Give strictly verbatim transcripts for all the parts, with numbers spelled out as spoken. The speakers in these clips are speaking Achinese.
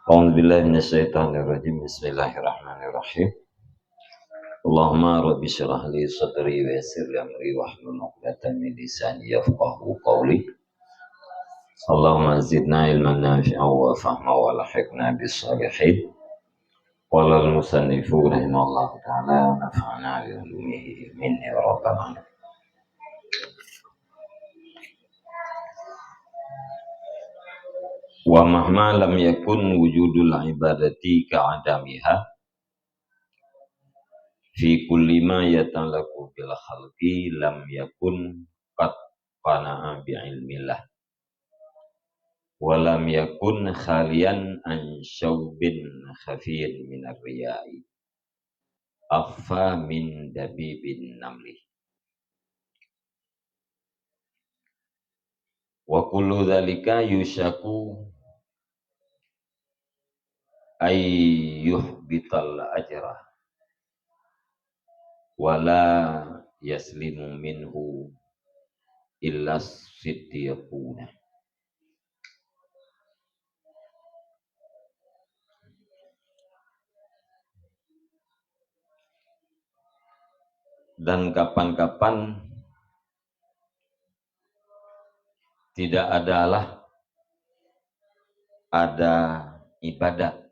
أعوذ بالله من الشيطان الرجيم. بسم الله الرحمن الرحيم. اللهم رب اشرح لي صدري ويسر لي أمري واحلل عقدة من لساني يفقهوا قولي. اللهم زدنا علما نافعا وفهما وألحقنا بالصالحين. قال المصنف رحمه الله تعالى ونفعنا بعلومه آمين يا رب العالمين. ومهما لم يكن وجود العبادة كعدمها في كل ما يتعلق بالخلق لم يكن قد قنع بعلم الله ولم يكن خاليا عن شوب خفي من الرياء أخفى من دبيب النمل. وكل ذلك يوشك أن يحبط الأجر ولا يسلم منه إلا الصديقون. Dan kapan-kapan tidak adalah ada ibadat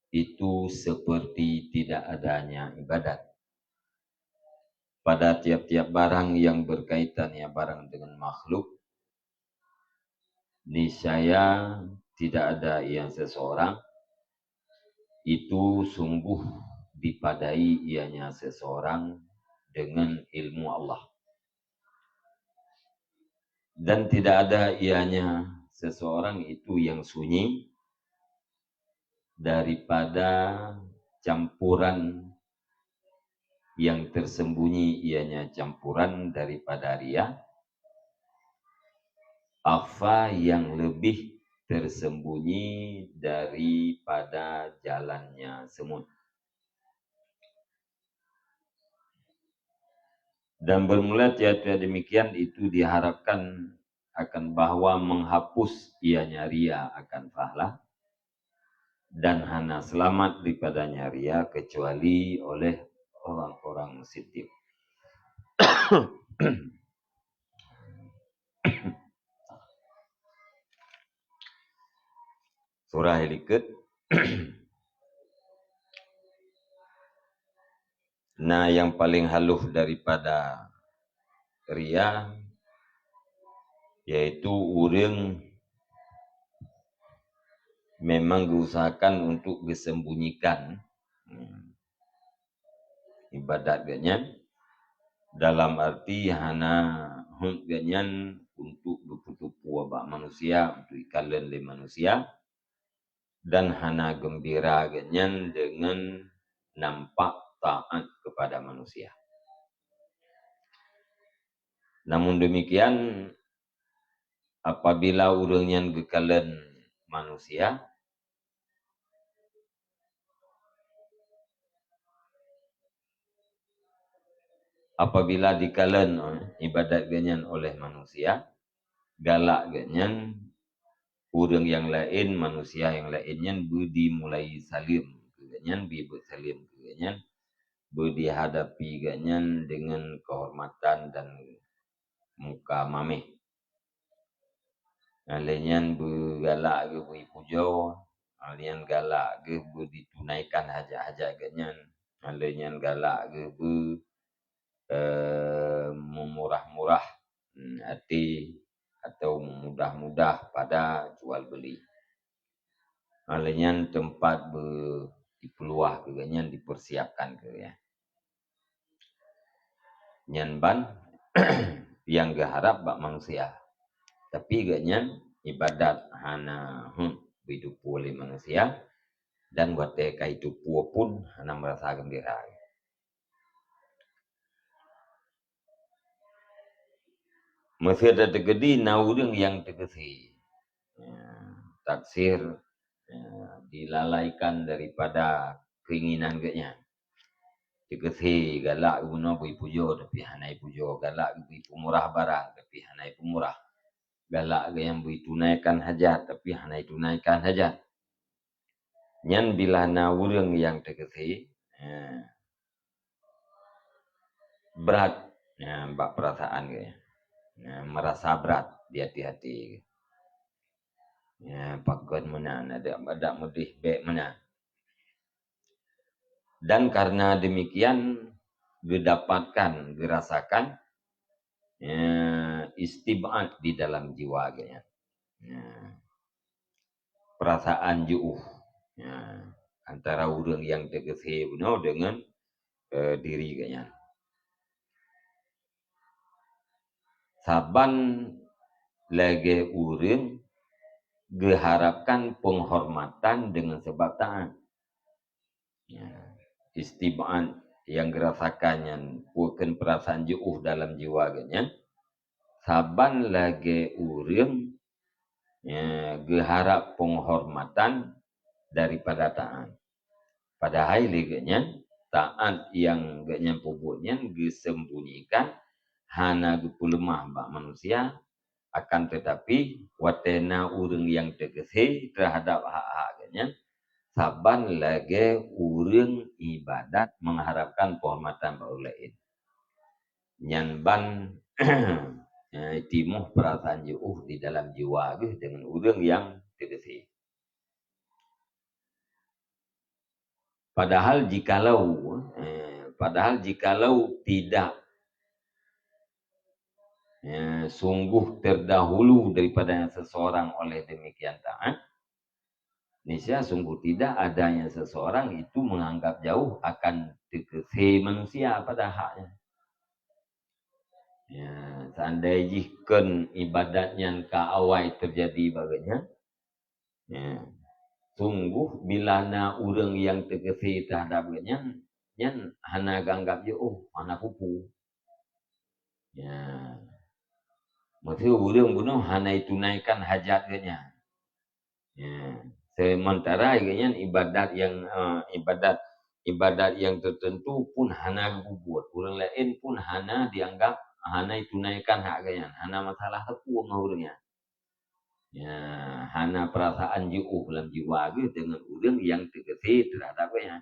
itu seperti tidak adanya ibadat. Pada tiap-tiap barang yang berkaitan ya barang dengan makhluk, niscaya tidak ada yang seseorang itu sungguh dipadai ianya seseorang dengan ilmu Allah. Dan tidak ada ianya seseorang itu yang sunyi daripada campuran yang tersembunyi, ianya campuran daripada ria, akhfa yang lebih tersembunyi daripada jalannya semut. Dan bermula tiap-tiap demikian itu diharapkan akan bahwa menghapus ianya ria akan fahlah, dan hana selamat daripadanya ria kecuali oleh orang-orang siddiq. Surah likot. Nah, yang paling halus daripada ria, yaitu ureuëng memang geuusahakan untuk geusembunyikan, hmm, ibadat geuhnyan, dalam arti hana hot geuhnyan untuk geupeutupeue bak manusia, untuk ikalon lé manusia, dan hana geumbira geuhnyan deungon nampak taat kepada manusia. Namun demikian, apabila ureuëng nyan geukalon manusia, apabila dikalon, eh, ibadat geuhnyan oleh manusia, galak geuhnyan, ureuëng nyang laén, manusia nyang laén nyan beudimulai saleuem keu geuhnyan, beuet saleuem keu geuhnyan, beudihadapi geuhnyan deungon keuhormatan dan muka maméh. Lheueh nyan beugalak geuh beuipujoe, lheueh nyan galak geuh beuditunaikan hajat-hajat geuhnyan, lheueh nyan galak geuh beu, eh, meumurah-murah, hmm, até atau meumudah-mudah pada jual beuli. Lheueh nyan teumpat beu dipeuluah keu geuhnyan, dipersiapkan keu geuhnyan. Nyan ban nyang geuharab bak manusia. Tapi geuhnyan ibadat hana hot beutupue lé manusia, dan watée ka jitupue pun hana meurasa geumbira. Meusé tateukeudi na ureuëng nyang teukeusé, ya, taksir, ya, dilalaikan daripada keinginan geuhnyan. Teukeusé galak geubunoe bri pujoe, tapi hana ipujoe, galak geubri peumurah barang, tapi hana ipeumurah, galak geuhnyan bri tunaikan hajat, tapi hana itunaikan hajat. Nyan bila na ureuëng nyang teukeusé, ya, brat, ya, bak peurasaan geuhnyan, ya, meurasa brat di hati-hati. Ya, pakon meunan, adak, adak meudeh bék meunan. Dan karena demikian, geudapatkan, geurasakan, ya, istib'ad di dalam jiwa geuhnyan. Ya. Peurasaan jiôh, ya, antara ureuëng nyang teukeusé bunoe deungon, eh, diri geuhnyan. Saban lagée ureuëng geuharapkan penghormatan deungon sabab taát. Ya, istib'ad nyang geurasakan nyan, pakon peurasaan jiôh dalam jiwa geuhnyan, saban lagée ureuëng, ya, geuharap penghormatan daripada taát. Padahai lé geuhnyan, taát nyang geuhnyan peubuet nyan geusembunyikan, hana geupeuleumah bak manusia, akan teutapi, watée na ureuëng nyang teukeusé teuhadab hak-hak geuhnyan, saban lagée ureuëng ibadat meuharapkan penghormatan bak ureuëng laén. Nyan ban, eh, timoh peurasaan jiôh di dalam jiwa geuh deungon ureuëng nyang teukeusé. Padahal jikalau, eh, padahal jikalau tidak, eh, sungguh terdahulu daripadanya seseorang oleh demikian taát, niscaya sungguh tidak adanya seseorang itu menganggap jauh akan teukeusé manusia pada haknya. Ya, seandai jih kon ibadat nyan ka awai teujadi bak geuhnyan, ya, sungguh bila na ureuëng nyang teukeusé teuhadab geuhnyan, nyan hana geuanggab jiôh, hana peue-peue. Ya. Meusé ureuëng bunoe hana itunaikan hajat geuhnyan. Ya. Sementara geuhnyan ibadat nyang, eh, ibadat, ibadat nyang tertentu pun hana geupeubuet. Ureuëng laén pun hana dianggap, hana itunaikan hak geuhnyan, hana masalah sapeue ngon ureuëng nyan. Ya, hana peurasaan jiôh lam jiwa geuh deungon ureuëng nyang teukeusé teuhadab geuhnyan.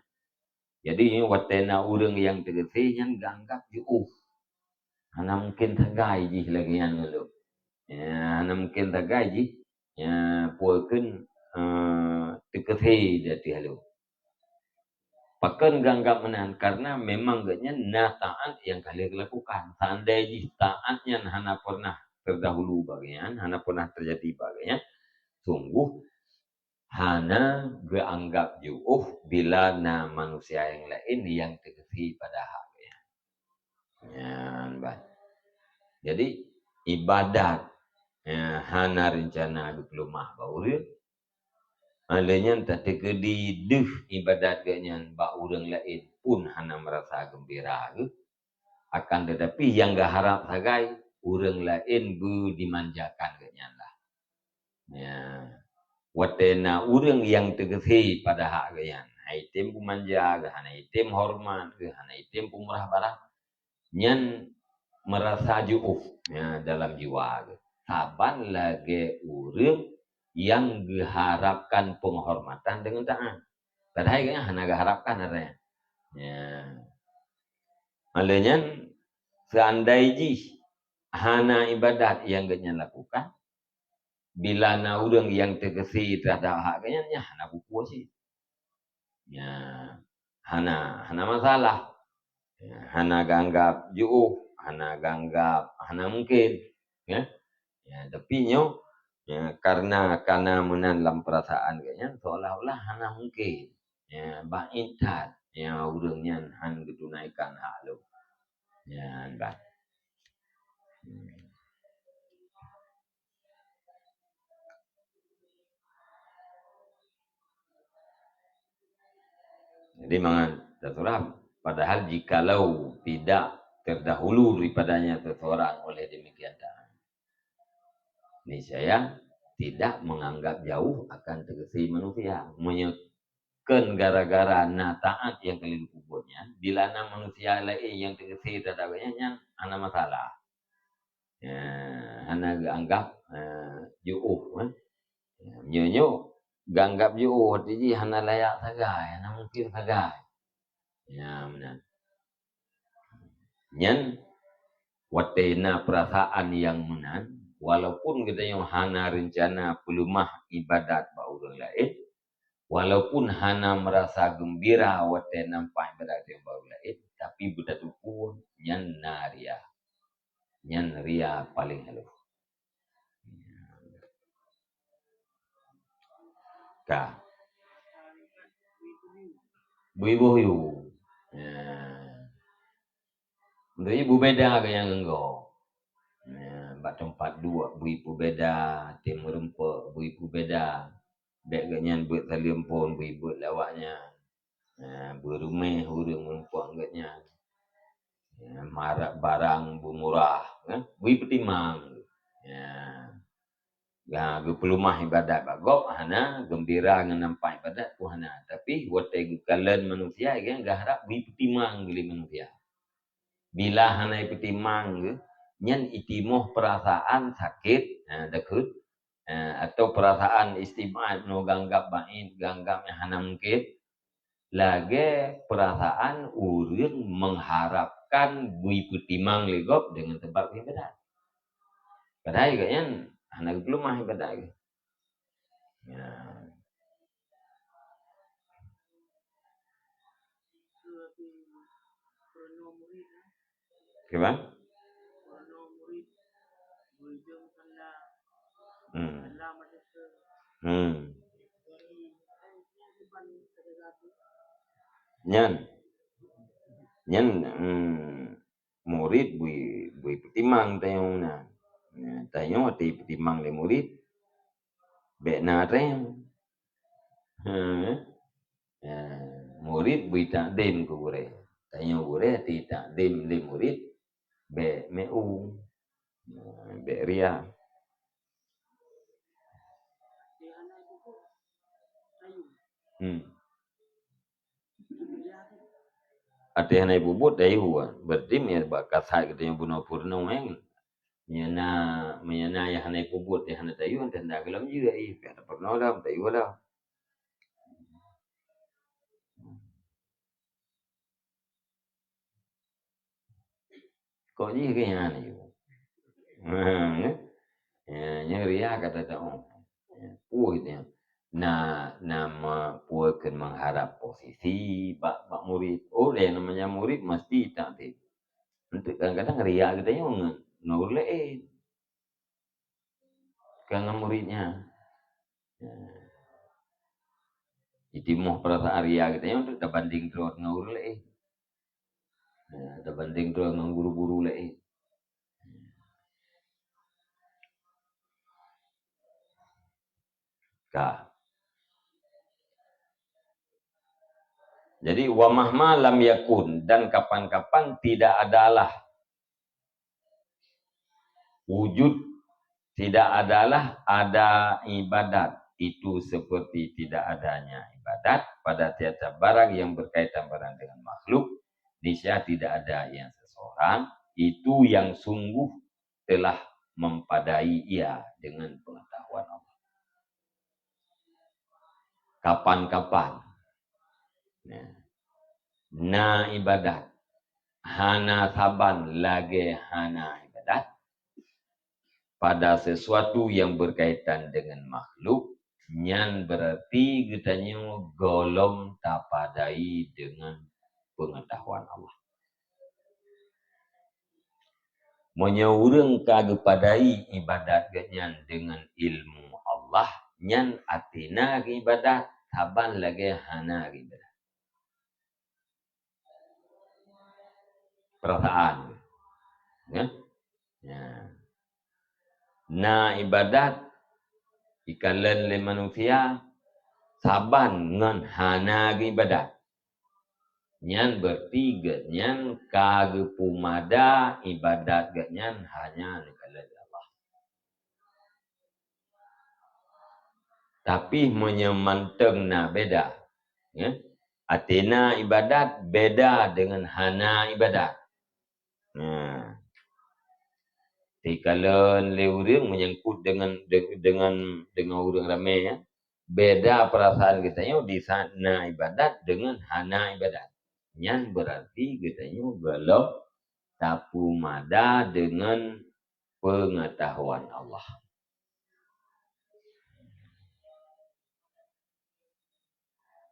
Jadi, watée na ureuëng nyang teukeusé nyan geuanggab jiôh. Hana mungken sagai jih lagée nyan ngon lôn. Ya, hana mungken sagai jih, ya, peue kheun, eh, teukeusé di ateueh lôn. Pakon geuanggab meunan? Karena memang geuhnyan na taát nyang ka lheueh geulakukan. Seandai jih taát nyan hana pernah terdahulu bak geuhnyan, hana pernah terjadi bak geuhnyan, sungguh hana geuanggab jiôh bila na manusia nyang laén nyang teukeusé pada hak geuhnyan. Nyan ban. Jadi, ibadat, ya, hana reuncana geupeuleumah bak ureuëng. Lé nyan tateukeudi deuh ibadat geuhnyan bak ureuëng laén pun hana meurasa geumbira geuh. Akan teutapi nyang geuharab sagai ureuëng laén beu dimanjakan geuhnyan lah. Ya. Watée na ureuëng nyang teukeusé pada hak geuhnyan, hana item peumanja geuh, hana item horeumat geuh, hana item peumurah barang, nyan meurasa jiôh, ya, dalam jiwa geuh. Saban lagée ureuëng nyang geuharabkan peunghormatan deungon taát. Padahai geuhnyan hana geuharabkan ata nyan. Ya. Lé nyan, seandai jih hana ibadat nyang geuhnyan lakukan, bila na ureuëng nyang teukeusé teuhadab hak geuhnyan, nyan hana peue-peue cit. Ya, hana, hana masalah. Ya, hana geuanggab jiôh, hana geuanggab hana mungken. Ya. Ya, tapi nyoe, ya, karena, karena meunan lam peurasaan geuhnyan, seolah-olah hana mungken. Ya, bak intat, ya, ureuëng nyan hán geutunaikan hak lôn. Nyan ban. Hmm. Jadi, mangat teusurah, padahal jikalau tidak terdahulu daripadanya seseorang oleh demikian taát, Niscaya tidak menganggap jauh akan teugeusie manusia. Meunyoe kon gara-gara na taát nyang ka lheueh peubuet nyan, bila na manusia laén nyang teugeusie terhadap gobnyan, nyan hana masalah. Ya, hana geuanggap, eh, jiôh, eh. Ya, meunyoe nyoe geuanggap jiôh, arti jih hana layak sagai, hana mungken sagai. Ya, meunan. Nyan watée na peurasaan nyang meunan, walaupun geutanyoe hana reuncana peuleumah ibadat bak ureuëng laén, walaupun hana meurasa geumbira watée nampak ibadat nyang bak ureuëng laén, tapi beutateupeue nyan na ria. Nyan ria paleng halôh. Ka. Bui boh yu. Ya. Untuk ibu beda ke nyang enggau. Ya, bak teumpat duek bui pubeda, tim meureumpok bui pubeda. Bék gobnyan beuet saleuem phon bui beuet lé awaknyan. Ha, beureumeh ureuëng meureumpok gobnyan. Ya, marak barang beumurah, kan? Bui peutimang. Ya. Ya, geupeuleumah ibadat bak gob hana, geumbira ngon nampak ibadat pun hana. Tapi watée geukalon manusia, kan, geuharab bui peutimang lé manusia. Bila hana ipeutimang geuh, nyan itimoh peurasaan sakét, ha, dakeuet, ha, atau peurasaan istib'ad, nyoe geuanggap ba'id, geuanggap nyang hana mungken, lagée peurasaan ureuëng mengharapkan bui peutimang lé gob deungon sabab ibadat. Padahai gobnyan hana geupeuleumah ibadat geuh. Ya. Kiban? Hmm. Hmm. Nyan. Nyan, hmm, murit bui, bui peutimang tanyoe na. Nah, tanyoe watée peutimang lé murit, bék na rem. Hmm. Ya, murit bui takdim keu gurée. Tanyoe gurée ti takdim lé murit, bék meu. Nah, bék ria. Hmm. Até hana ipubuet, dayuh, berarti meunyo bak kasat geutanyoe bunoe peurunoe, eh. Meunyo na, meunyo na nyang hana ipubuet, nyang hana tayue, tanda geulam jeuet, eh, pih hana peurunoe lom, tayue lom. Kok jih keu nyan yue. Ha, ya, nyan ria kata dak, oh. Ya, peue nyan. Na, na ma-, peue keu mengharap posisi bak, bak murit. Oh, lé namanya murit mesti takdim. Untuk kadang-kadang ria geutanyoe ngon, ngon ureuëng laén. Ka ngon murit nyan. Ya. Jitimoh peurasaan ria geutanyoe untuk tabandeng droe ngon ureuëng laén. Ya, tabandeng droe ngon guru-guru laén. Ka. Jadi, wa mahma lam yakun, dan kapan-kapan tidak adalah wujud, tidak adalah ada ibadat itu seperti tidak adanya ibadat pada tiap-tiap barang yang berkaitan barang dengan makhluk, niscaya tidak ada yang seseorang itu yang sungguh telah mempadai ia dengan pengetahuan Allah. Kapan-kapan, ya, na ibadat, hana saban lagée hana ibadat, pada sesuatu yang berkaitan dengan makhluk, nyan berarti geutanyoe gohlom tapadai dengan pengetahuan Allah. Meunyoe ureuëng ka geupadai ibadat geuhnyan deungon ilmu Allah, nyan até na geuibadat, saban lagée hana geuibadat. Peurasaan. Ya? Ya. Na ibadat ikalon lé manusia, saban ngon hana geuibadat. Nyan berarti geuhnyan ka geupeumada ibadat geuhnyan hanya neukalon lé Allah. Tapi meunyoe mantong na beda, ya. Até na ibadat beda dengan hana ibadat. Nah, dikalon lé ureuëng menyangkut dengan, de-, dengan, dengan ureuëng ramé, ya. Beda perasaan geutanyoe di saat na ibadat dengan hana ibadat. Nyan berarti geutanyoe gohlom tapeumada dengan pengetahuan Allah.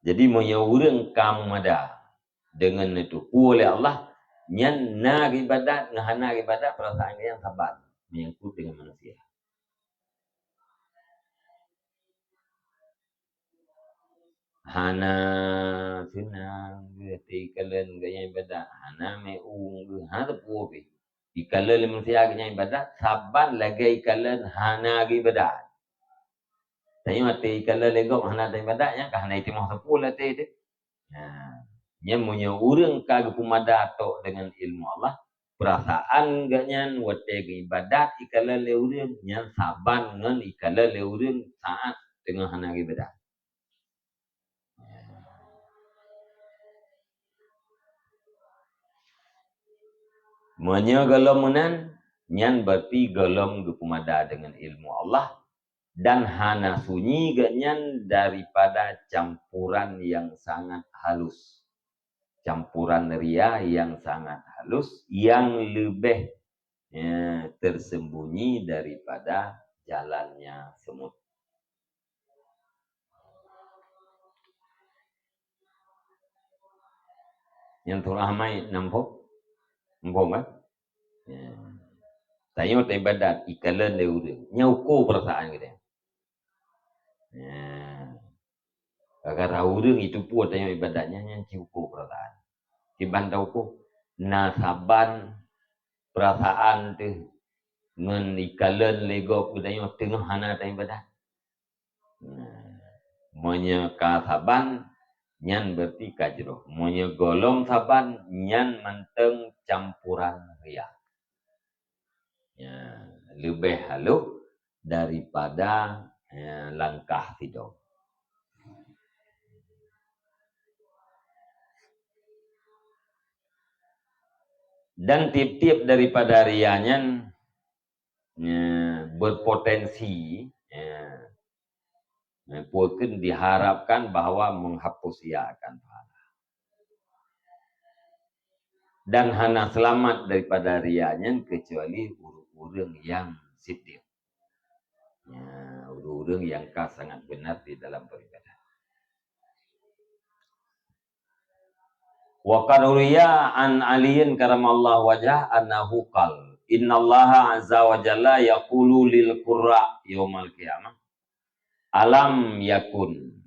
Jadi, meunyoe ureuëng ka meumada deungon neuteupeue lé Allah, nyan na ibadat ngon hana ibadat perasaan nyang saban menyangkut deungon manusia. Hana seunang geuh teuikalon geuh nyang ibadat, hana meu geuh, hana teupeue pih. Ikalon lé manusia geuh nyang ibadat saban lagée ikalon hana geuh ibadat. Tanyoe watée ikalon lé gob hana teuibadat, nyan ka hana itimoh sapeue lam até teuh. Nah, nyan meunyoe ureuëng ka geupeumada tok deungon ilmu Allah, perasaan geuh nyan watée geuibadat ikalon lé ureuëng, nyan saban ngon ikalon lé ureuëng saat teungoh hana geuibadat. Meunyoe gohlom meunan, nyan berarti gohlom geupeumada deungon ilmu Allah dan hana sunyi geuh nyan daripada campuran nyang sangat halus. Campuran ria nyang sangat halus, nyang leubeh, eh, tersembunyi daripada jalannya semut. Nyang surah Maid na muphom? Muphom kan? Ya. Tanyoe taibadat ikalon lé ureuëng. Nyan uko perasaan geutanyoe. Ya. Gara-gara ureuëng itu pun tanyoe ibadat nyan, nyan ci uko perasaan. Kiban tauko, na saban perasaan teuh ngon ikalon lé gob geutanyoe teungoh hana taibadat. Nah, meunyoe ka saban, nyan berarti ka jroh. Meunyoe gohlom saban, nyan mantong campuran ria. Ya, leubeh halus daripada, ya, langkah sidroe. Dan tieb-tieb daripada ria nyan, ya, berpotensi, ya, ya, peue kheun diharapkan bahwa menghapus ia akan pahala. Dan hana seulamat daripada ria nyan keucuali ureuëng-ureuëng nyang siddiq. Ya, ureuëng-ureuëng nyang ka sangat benar di dalam beribadah. Wa qad ruwiya an Aliyin karamallahu wajhah annahu qal, "Innallaha azza wa jalla yaqulu lil qurra yaumal qiyamah, alam yakun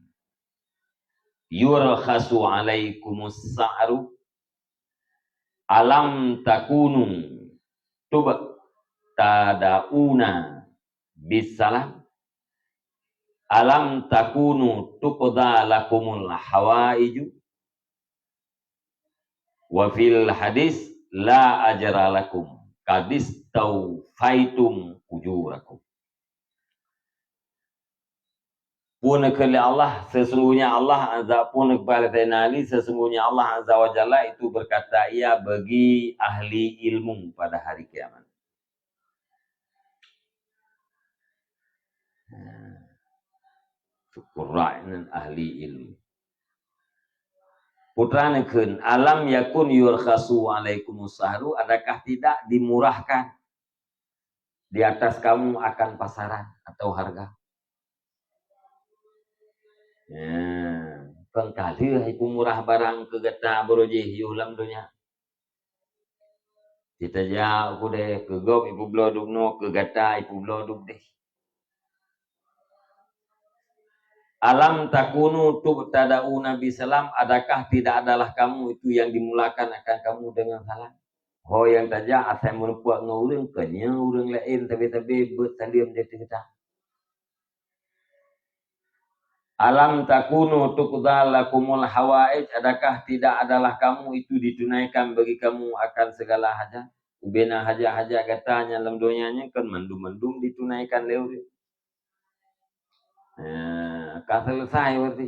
yurkhasu alaikumus sa'ru, alam takunu tubtada'una bis salam, alam takunu tuqda lakumul hawaiju, wa fil hadis la ajra lakum, kadistaufaitum ujurakum." Pun kheun lé Allah, sesungguhnya Allah azza, pun kheun lé Sayyidina Ali, sesungguhnya Allah azza wa jalla itu berkata, ia bagi ahli ilmu pada hari kiamat. Nah, syukur nan ahli ilmu. Putra neukheun, "Alam yakun yurkhasu alaikumus sahru, adakah tidak dimurahkan di atas kamu akan pasaran atau harga?" Ya, kon ka lheueh ipeumurah barang keu gata baroe jih yoh lam donya. Cit tajak u keudè, keu gob ipeubloe dub noe, keu gata ipeubloe dub deh. Alam takunu tubtada'una bisalam, adakah tidak adalah kamu itu yang dimulakan akan kamu dengan salam? Ho nyang tajak asai meureumpok ngon ureuëng, keu nyoe ureuëng laén sabe-sabe beuet saleuem di ateueh gata. Alam takunu tuqda lakumul hawaij, adakah tidak adalah kamu itu ditunaikan bagi kamu akan segala hajat? Ubena hajat-hajat gata nyang lam donya nyoe kan mandum-mandum ditunaikan lé ureuëng. Ha, ka selesai berarti.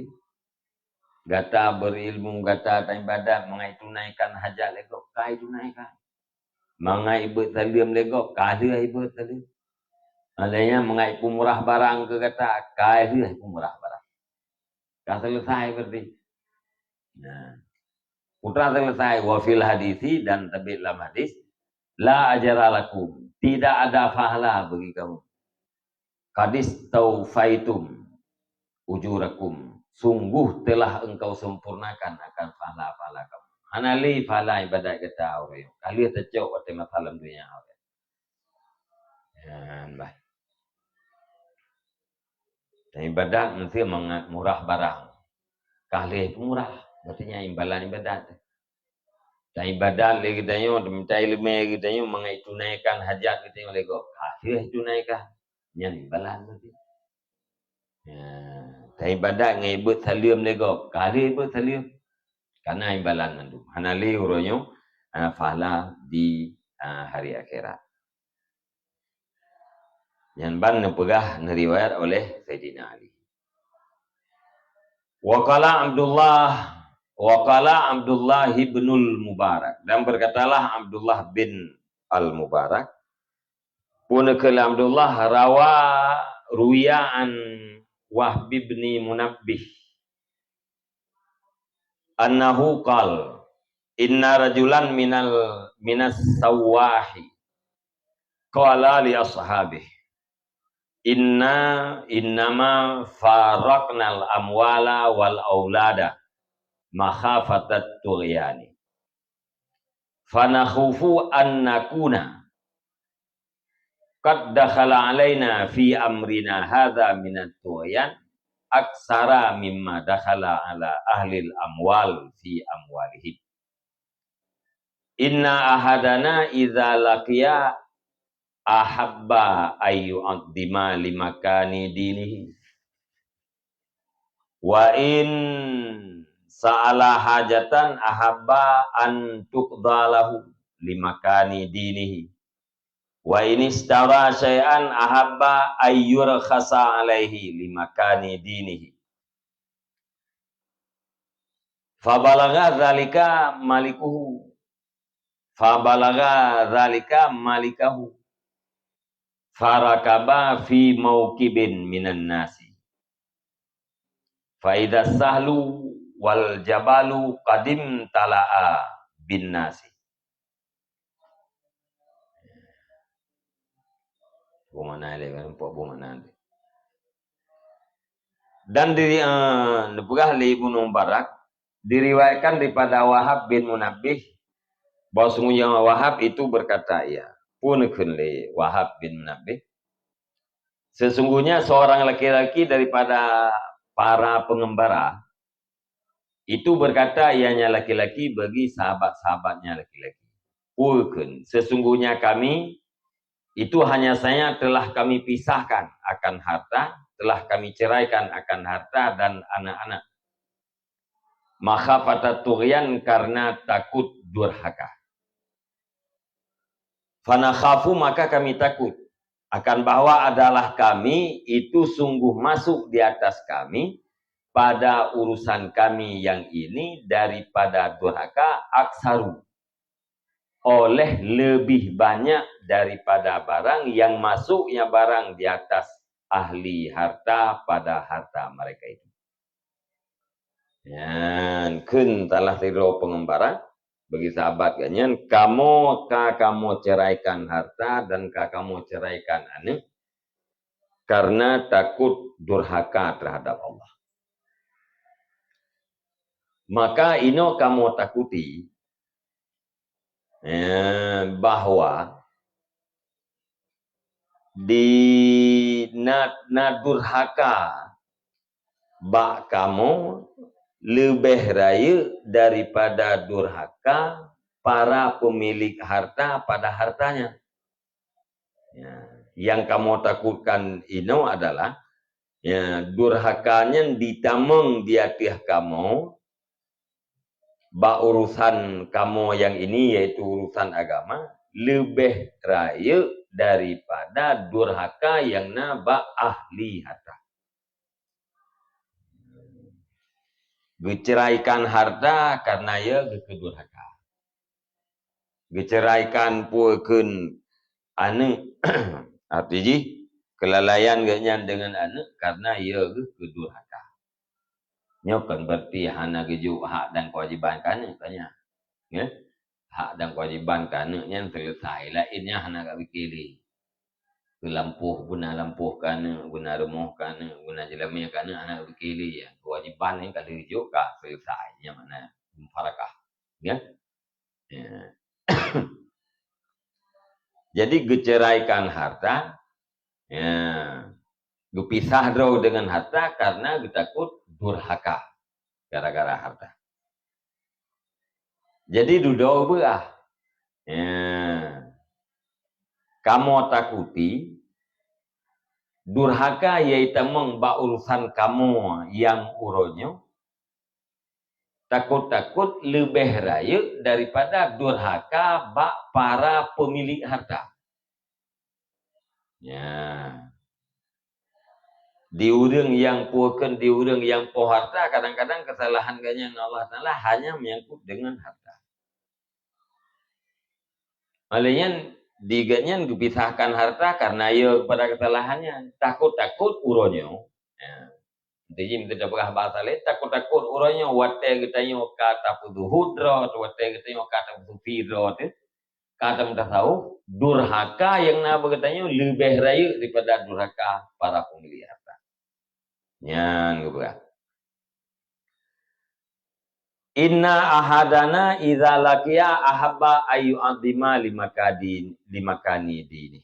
Gata berilmu, gata taibadat, mangat itunaikan hajat lé gob, ka itunaikan. Mangat ibeuet saleuem lé gob, ka lheueh ibeuet saleuem. Alèh nyan mangat ipeumurah barang keu gata, ka lheueh ipeumurah barang. Ka selesai berarti. Nah, putra selesai, wa fil hadisi, dan terbit lam hadis, la ajra lakum, tidak ada pahala bagi kamu. Qadis taufaitum ujurakum, sungguh telah engkau sempurnakan akan pahala-pahala kamu. Hana lé pahala ibadat gata uroe nyoe, ka lheueh tacok watèe masa lam dunia. Nyan bah. Dan ibadat meusti mangat murah barang. Ka lheueh peumurah, berarti nyan imbalan ibadat. Dan ibadat lé geutanyoe, meutai leumèe geutanyoe, mangat itunaikan hajat geutanyoe lé gob. Ka lheueh itunaikan, nyan imbalan berarti. Ya, dan ibadat ngon ibeuet saleuem lé gob. Ka lheueh ibeuet saleuem, ka na imbalan mandum. Hana lé uroe nyoe, ah, pahala di, ah, hari akhirat. Nyan ban neupeugah, neuriwayat oleh Saidina Ali. Wa qala Abdullah, wa qala Abdullah ibnul Mubarak, dan berkatalah Abdullah bin Al-Mubarak, pun keu Abdullah, rawa, ruwiya an Wahb bin Munabbih, annahu qal, inna rajulan minal, minas Sawwahi, qala li ashabih, inna, innama faraqnal amwala wal aulada makhafatat tughyani. Fanakhufu an nakuna qad dakhala alaina fi amrina hadza minat tughyan aksara mimma dakhala ala ahlil amwal fi amwalihim. Inna ahadana idza laqiya ahabba ayyu'azzima limakani dinihi. Wa in sa'ala hajatan ahabba an tuqda lahu limakani dinihi. Wa in ishtara syai'an ahabba ayyurkhasa alaihi limakani dinihi. Fabalagha dzalika malikuhu. Fabalagha dzalika malikahu. Farakaba fi mauqibin minan nasi. Fa idza sahlu wal jabalu qadim tala'a bin nasi. Bumakna lé kan, bumakna lé. Dan di, eh, neupeugah lé Ibnu Mubarak, diriwayatkan daripada Wahab bin Munabbih, bahwa sungguhnya Wahab itu berkata, ia, pun kheun lé Wahab bin Munabbih, sesungguhnya seorang laki-laki daripada para pengembara itu berkata, ianya laki-laki bagi sahabat-sahabatnya laki-laki. Pun kheun, sesungguhnya kami itu hanya saja telah kami pisahkan akan harta, telah kami ceraikan akan harta dan anak-anak. Makhafata tughyan, karena takut durhaka. Fanakhafu, maka kami takut, akan bahwa adalah kami itu sungguh masuk di atas kami pada urusan kami yang ini daripada durhaka aksaru, oleh lebih banyak daripada barang yang masuknya barang di atas ahli harta pada harta mereka itu. Nyan kheun salah sidroe pengembara bagi sahabat geuh nyan, kamoe ka kamoe ceraikan harta dan ka kamoe ceraikan aneuk karena takut durhaka terhadap Allah. Maka inoe kamoe takuti, eh, bahwa di na, na durhaka bak kamoe leubeh rayeuk daripada durhaka para pemilik harta pada hartanya. Ya, nyang kamoe takutkan inoe adalah, ya, durhaka nyan jitamong di ateueh kamoe bak urusan kamoe nyang ini, yaitu urusan agama, leubeh rayeuk daripada durhaka nyang na bak ahli harta. Geuceraikan harta karena ia geuh keu durhaka. Geuceraikan peue kheun aneuk, arti jih keulalaian geuhnyan deungon aneuk karena ia geuh keu durhaka. Nyoe kon berarti hana geujok hak dan kewajiban keu aneuk, kan nyan. Ya? Hak dan kewajiban keu aneuk nyan selesai, laén nyan hana geupiké lé. Keu lampôh, beuna lampôh keu aneuk, beuna rumoh keu aneuk, beuna jeulamé keu aneuk, hana geupiké lé. Ya, kewajiban nyan ka lheueh jok ka selesai, nyan makna mufarakah. Ya. Ya. Jadi geuceraikan harta, ya, geupisah droe deungon harta karena geutakot durhaka gara-gara harta. Jadi dudoe beuah. Ya. Kamoe takuti durhaka nyang tamong bak urusan kamoe nyang uroe nyoe, takot-takot leubeh rayeuk daripada durhaka bak para peumilék harta. Ya. Di ureuëng nyang peue kheun, di ureuëng nyang poh harta, kadang-kadang keusalahan geuhnyan ngon Allah Taala hanya menyangkut deungon harta. Oleh nyan, di geuhnyan geupisahkan harta karena ia kepada keusalahan nyan. Takot-takot uroe nyoe. Ya. Jadi, meuteumé tapeugah bahasa laén, takot-takot uroe nyoe watée geutanyoe ka tapeuzuhud droe, watée geutanyoe ka tapeusufi droe teuh, ka tameutasawuf, durhaka nyang na bak geutanyoe leubeh rayeuk daripada durhaka para peumilék harta. Nyan geupeugah. Inna ahadana idza laqiya ahabba ayyu'adzima limakadin, limakani dini.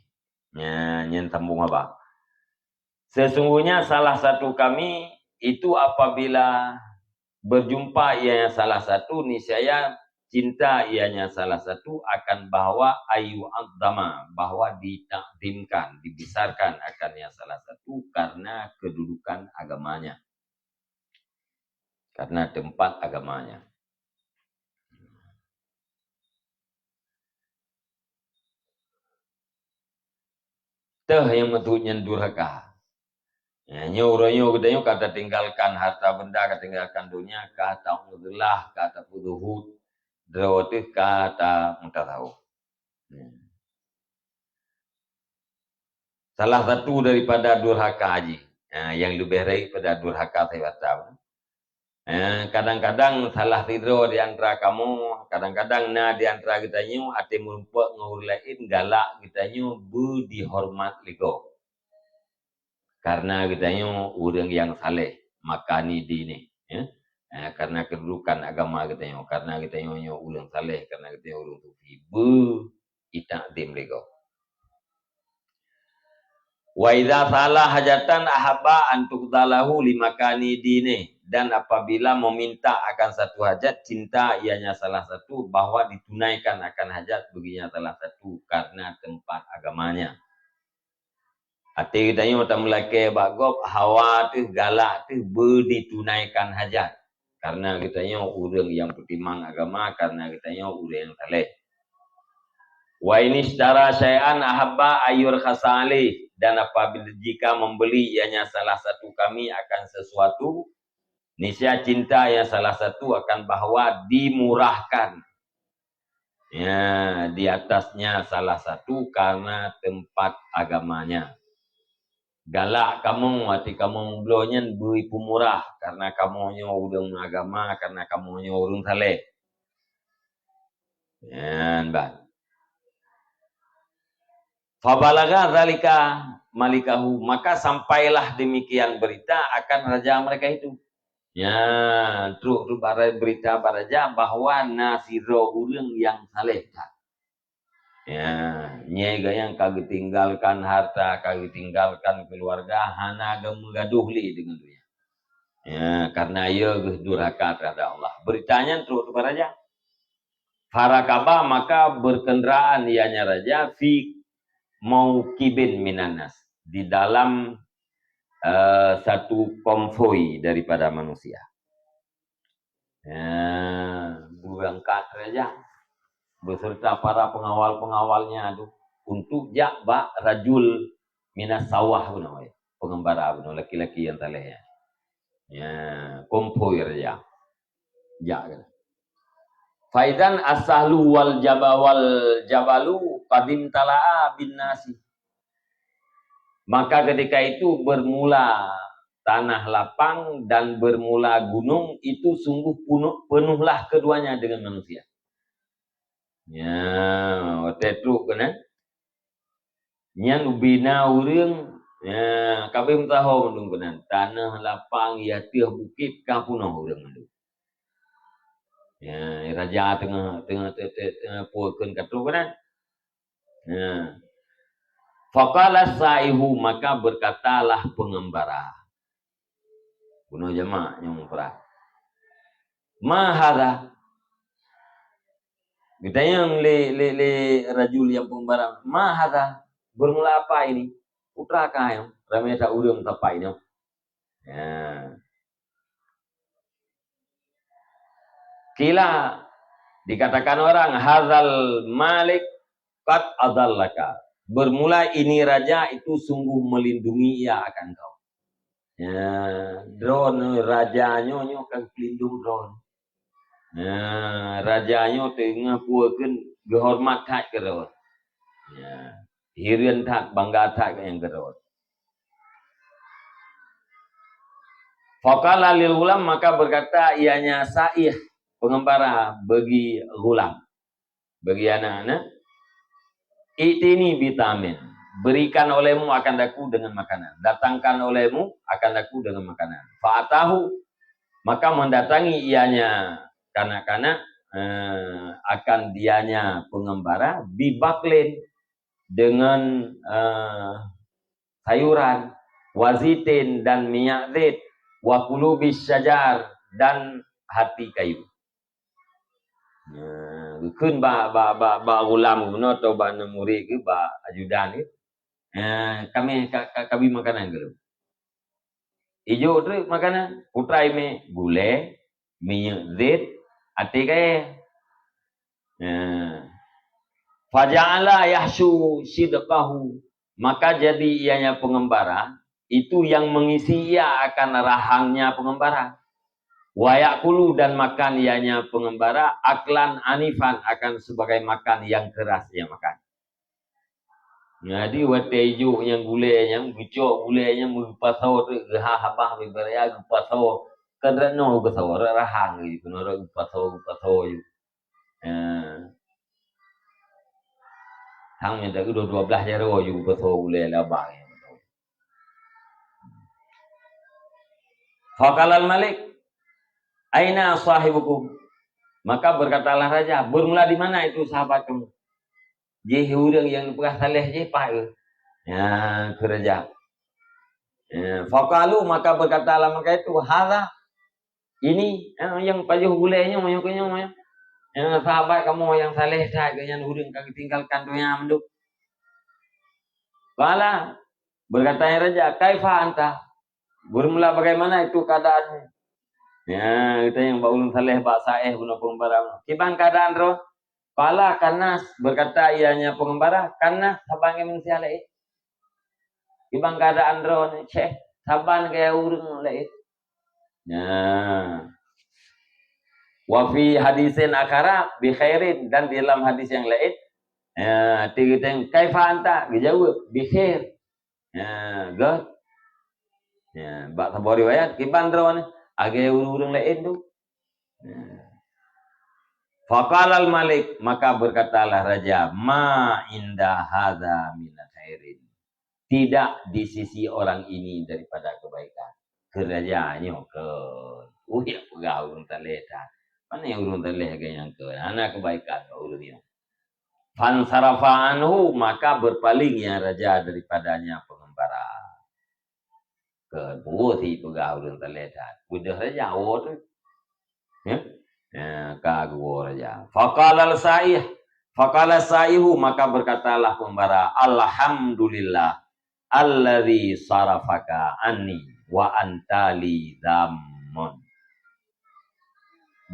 Nyan, nyan sambung haba. Sesungguhnya salah satu kami itu apabila berjumpa ianya salah satu, niscaya cinta ianya salah satu akan bahwa ayyu'adzama, bahwa ditakzimkan, dibesarkan akan yang salah satu karena kedudukan agamanya. Karena tempat agamanya. Teuh nyang meuteuk nyan durhaka. Ya, nyoe uroe nyoe geutanyoe ka tatinggalkan harta benda, ka tinggalkan donya, ka tauzlah, ka tapeuzuhud, droe teuh ka tameutasawuf. Hmm. Salah satu daripada durhaka jih, ha, nyang leubeh rayeuk pada durhaka sibata. Ha, kadang-kadang salah sidroe di antara kamoe, kadang-kadang na di antara geutanyoe até meurumpok ngon ureuëng laén galak geutanyoe beudihoreumat lé gob. Karena geutanyoe ureuëng nyang saleh, makani dini, ya. Ha, karena kedudukan agama geutanyoe, karena geutanyoe nyoe ureuëng saleh, karena geutanyoe ureuëng sufi, beu itakzim lé gob. Wa idza sa'ala hajatan ahabba an tuqda lahu limakani dini, dan apabila meminta akan satu hajat, cinta ianya salah satu bahwa ditunaikan akan hajat baginya salah satu karena tempat agamanya. Até geutanyoe tameulakée bak gob, hawa teuh, galak teuh, beu ditunaikan hajat. Karena geutanyoe ureuëng nyang peutimang agama, karena geutanyoe ureuëng nyang saleh. Wa inishtara syai'an ahabba ayyurkhasa alaih, dan apabila jika membeli ianya salah satu kami akan sesuatu, niscaya cinta yang salah satu akan bahwa dimurahkan. Ya, di atasnya salah satu karena tempat agamanya. Galak kamoe, até kamoe meubloe nyan beu ipeumurah, karena kamoe nyoe ureuëng agama, karena kamoe nyoe ureuëng saleh. Nyan ban. Fabalagha dzalika malikahu, maka sampailah demikian berita akan raja mereka itu. Ya, trok tu bak ra-, berita bak raja bahwa na sidroe ureuëng nyang saleh that. Ya, nyai gayang ka geutinggalkan harta, ka geutinggalkan keuluwarga, hana geumeugadoh lé deungon donya. Ya, karena ia geuh durhaka terhadap Allah. Berita nyan trok tu bak raja. Farakaba, maka berkendaraan ianya raja fi mauqibin minan nas, di dalam, eh, satu konvoi daripada manusia. Ya, berangkat raja beserta para pengawal-pengawalnya tu untuk jak bak rajul minas sawah bunoe, pengembara bunoe, laki-laki yang saleh ya. Ya, konvoi raja. Jak keunan. Fa idzan as-sahlu wal jaba-, wal jabalu qad imtala'a bin nasi. Maka ketika itu bermula tanah lapang dan bermula gunung itu sungguh penuh, penuhlah keduanya dengan manusia. Ya, watèe trok keunan. Nyan ubé na ureueng, ya, ka abéh meusaho mandum keunan. Tanah lapang, ya, ateueh bukét ka peunoh ureueng mandum. Ya, raja teungoh, teungoh, te-, te-, teungoh peue kheun ka trok keunan. Ya. Faqala saihu, maka berkatalah pengembara. Bunoe jamak nyang mufrad. "Ma hadza?" Geutanyong lé, lé, lé rajul nyang pengembara, "Ma hadza? Bermula apa ini? Peue teuma ka nyoe? Ramé that ureueng sapai nyoe." Ya. Qila, dikatakan orang, "Hadzal malik qad adallaka." Bermula ini raja itu sungguh melindungi ia akan kau. Ya, droeneuh raja nyoe, nyoe ka geupeulindueng droeneuh. Ya, raja nyoe teungoh peue kheun geuhoreumat that keu droeneuh. Ya, hireuen that, bangga that nyang keu droeneuh. Faqala lil ghulam, maka berkata ianya saih, pengembara, bagi ghulam, bagi anak-anak, "I'tini bita'min, berikan olehmu akan aku dengan makanan, datangkan olehmu akan aku dengan makanan." Fa'atahu, maka mendatangi ianya kanak-kanak, eh, akan dianya pengembara, bibaklin, dengan, eh, sayuran, wazitin, dan minyak zit, wa qulubis syajar, dan hati kayu. Nah, geukheun bak, bak, bak, bak ghulam geuh atau bak aneuk murit geuh, bak ajudan geuh, "Eh, kami ka, ka, ka bri makanan keu lôn." Ijok treuk makanan, peue teuma imè, gulèe, minyeuk zit, até kayèe. Nah. Faja'ala yahsyu sidqahu, maka jadi ianya pengembara, itu yang mengisi ia akan rahangnya pengembara. Wa ya'kulu, dan makan ianya pengembara, aklan anifan, akan sebagai makan yang keras ia makan. Jadi, watèe ijok nyang gulèe nyan, geucok gulèe nyan, geupasoe teuk, geuha habah bibèe raya, geupasoe. Kan rot nyoe geupasoe, rot rahang geuh, keunoe rot geupasoe, geupasoe ju. Nah. Hang nyan dak dua, dua blaih jaroe ju geupasoe gulèe laba nyan. Faqalal malik, "Aina sahibukum?" Maka berkatalah raja, "Bermula di mana itu sahabat kamu?" Jih ureueng nyang peugah saleh jih paih. Ya, keu raja. Ya, faqalu, maka berkatalah mereka itu, "Hadza, ini, eh, nyang pajoh gulèe nyoe, nyoe, nyoe, nyoe. Ya, sahabat kamoe nyang saleh that, nyan ureueng ka geutinggalkan donya mandum." Qala, berkata raja, "Kaifa anta?" Bermula bagaimana itu keadaanmu? Ya, geutanyong bak ureueng saleh, bak saéh bunoe pengembara. Kiban keadaan droe? Qala kannas, berkata ianya pengembara, kannas saban ngon manusia laén. Kiban keadaan droe, ceh, saban gaya ureueng laén. Nah. Wa fi hadisin akhara bi khairin, dan di dalam hadis yang lain, ya, geutanyong, "Kaifa anta?" Geujaweueb, "Bi khair." Ya, göt. Ya, bak saboh riwayat, kiban droe nyoe, lagèe ureueng-ureueng laén tu. Ya. Faqalal malik, maka berkatalah raja, "Ma inda hadza min khairin." Tidak di sisi orang ini daripada kebaikan. Keu raja nyoe keu, uh, jak peugah ureueng saleh that. Pane ureueng saleh lagèe nyan keu, hana kebaikan bak ureueng nyoe. Fansarafa anhu, maka berpaling ia raja daripadanya pengembara. Keu peue si peugah ureueng saleh that. Beudôh raja woe tu. Ya? Ya, ka geuwoe raja. Faqalal saih, faqala saihu, maka berkatalah pengembara, "Alhamdulillah alladzi sarafaka anni wa anta li dhammun."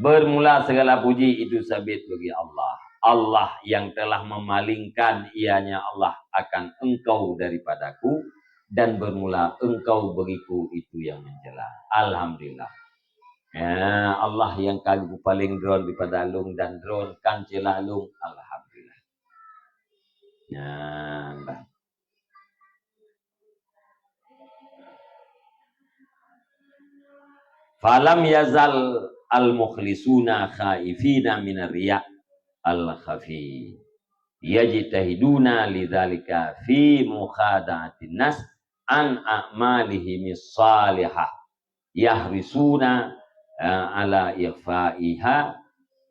Bermula segala puji itu sabit bagi Allah. Allah yang telah memalingkan ianya Allah akan engkau daripadaku, dan bermula engkau bagiku itu yang mencela. Alhamdulillah. Ya, Allah nyang ka geupeupaléng droe daripada lôn dan droe kan ceula lôn. Alhamdulillah. Nyan bah. Falam yazal al-mukhlisuna khaifina minar riya al-khafi. Yajtahiduna lidzalika fi mukhada'atin nas an a'malihim shalihah. Yahrisuna, eh, ala ikhfa'iha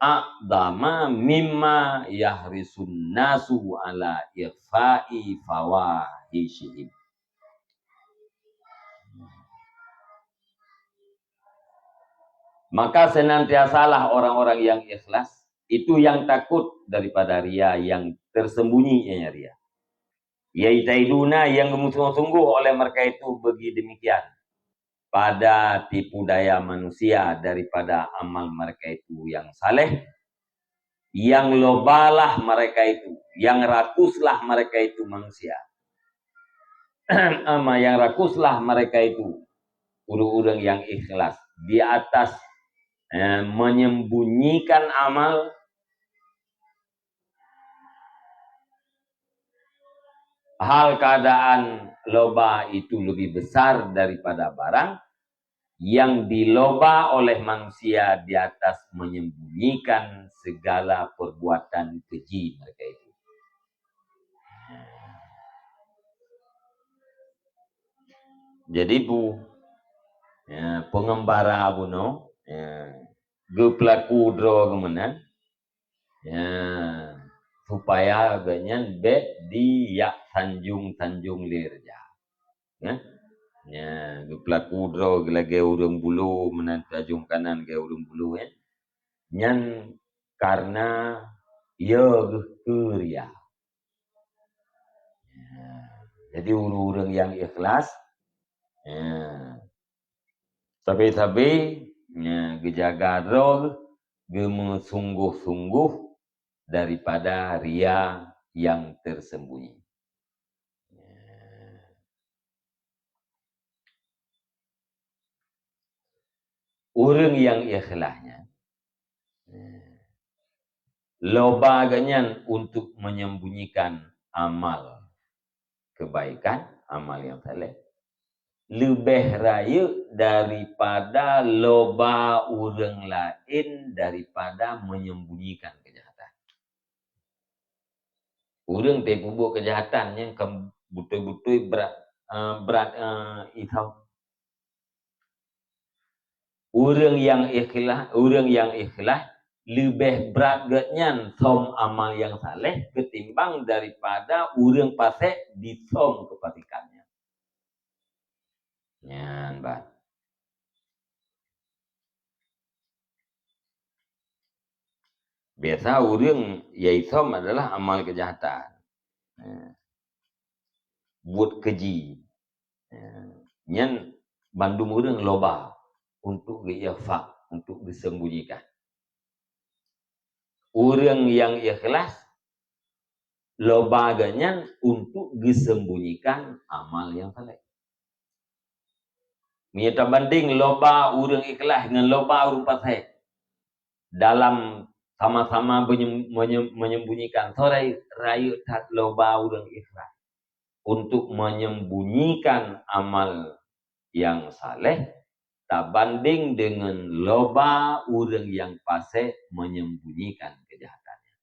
a'dama mimma yahrisun nasu ala ikhfa'i fawahishihim. Maka senantiasalah orang-orang yang ikhlas, itu yang takut daripada ria yang tersembunyi, ianya ria. Yajtahiduna, yang sungguh-sungguh oleh mereka itu bagi demikian pada tipu daya manusia daripada amal mereka itu yang saleh, yang lobalah mereka itu, yang rakuslah mereka itu manusia. Ama yang rakuslah mereka itu ureuëng-ureuëng yang ikhlas di atas, eh, menyembunyikan amal. Hal keadaan loba itu lebih besar daripada barang yang diloba oleh manusia di atas menyembunyikan segala perbuatan keji mereka itu. Jadi bu, ya, pengembara bunoe, ya, geupeulaku droe geuh meunan, ya, supaya gobnyan bék dijak sanjong-sanjong lé raja. Ya. Ya, geupeulaku droe geuh lagée ureuëng bulo meunan tajong kanan lagée ureuëng bulo, ya. Nyan karena ya geuh keu ria. Ya. Jadi ureuëng-ureuëng yang ikhlas, ya, sabe-sabe, ya, geujaga droe geuh, geumeusungguh-sungguh daripada ria yang tersembunyi. Ureuëng nyang ikhlas nyan, loba geuh nyan untuk menyembunyikan amal kebaikan, amal nyang saleh, leubeh rayeuk daripada loba ureuëng laén daripada menyembunyikan keujahatan. Ureuëng teupeubeuet keujahatan nyang ka beutôi-beutôi brat, eh, brat, eh, itham. Ureuëng nyang ikhlas, ureuëng nyang ikhlas leubeh brat geuh nyan thom amal nyang saleh keutimbang daripada ureuëng pasék dithom keupasikannya. Nyan bah. Biasa ureuëng nyang ithom adalah amal keujahatan. Ya. Buet keji. Ya. Nyan bandum ureuëng loba untuk geuikhfa, untuk geusembunyikan. Ureuëng nyang ikhlas loba geuh nyan untuk geusembunyikan amal nyang saleh. Meunyoe tabandeng loba ureuëng ikhlas ngon loba ureuëng pasék dalam sama-sama menyem-, menyem-, menyembunyikan, soe rayeuk that loba ureuëng ikhlas untuk menyembunyikan amal nyang saleh tabandeng deungon loba ureuëng nyang pasék menyembunyikan keujahatannya.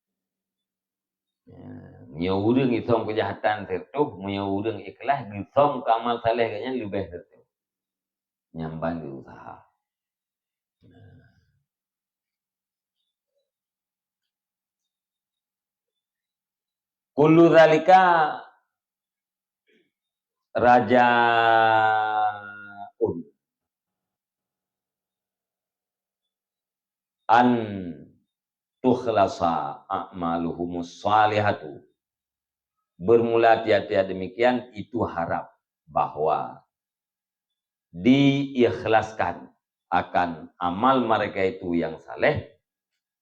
Ya, meunyoe ureuëng ithom keujahatan sireutoh, meunyoe ureuëng ikhlas geuthom keu amal saleh geuh nyan leubeh sireutoh. Nyan ban geuuseuha. Kullu dzalika rajaun an tukhlasa a'maluhumus shalihatu. Bermula tiap-tiap demikian, itu harap bahwa diikhlaskan akan amal mereka itu yang saleh,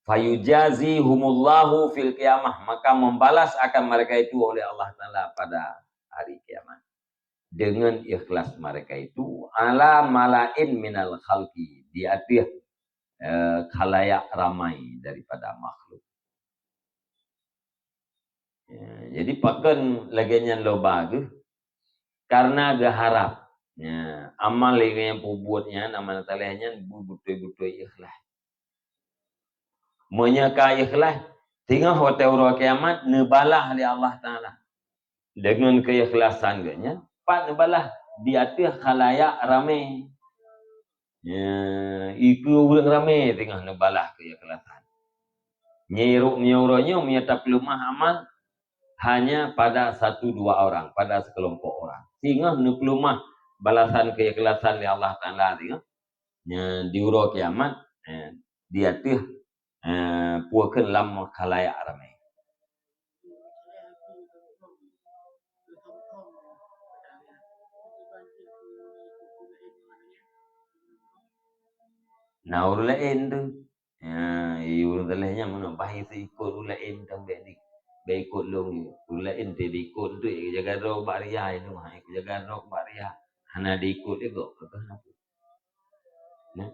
fayujazihumullahu fil qiyamah, maka membalas akan mereka itu oleh Allah Taala pada hari kiamat. Dengan ikhlas mereka itu, ala mala'in minal khalqi, di ateueh eh, khalayak ramai daripada makhluk. Ya, jadi pakon lagée nyan loba geuh? Karena geuharab. Ya, amal nyang peubuet nyan, amal saleh nyan beutôi-beutôi ikhlas. Meunyoe ka ikhlas, singoh watée uroe kiamat neubalah lé Allah Taala. Deungon keikhlasan geuh nyan, pat neubalah di ateueh khalayak ramé. Ya, ikeue ureuëng ramé teungoh neubalah keikhlasan. Nyirok meunyoe uroe nyoe meunyoe tapeuleumah amal hanya pada satu dua orang, pada sekelompok orang. Singoh neupeuleumah balasan keikhlasan lé Allah Taala singoh. Nya, di uroe kiamat, eh, di ateueh, eh, peue kheun lam khalayak ramé. Na ureuëng laén tu. Ya, ureuëng saleh nyan meunan, bah ikot ureuëng laén tan bék di, bék ikot lôn. Ureuëng laén teuh diikot tu, jaga droe bak ria itu, ha, jaga droe bak ria. Hana diikot lé gob, keu hana. Nah.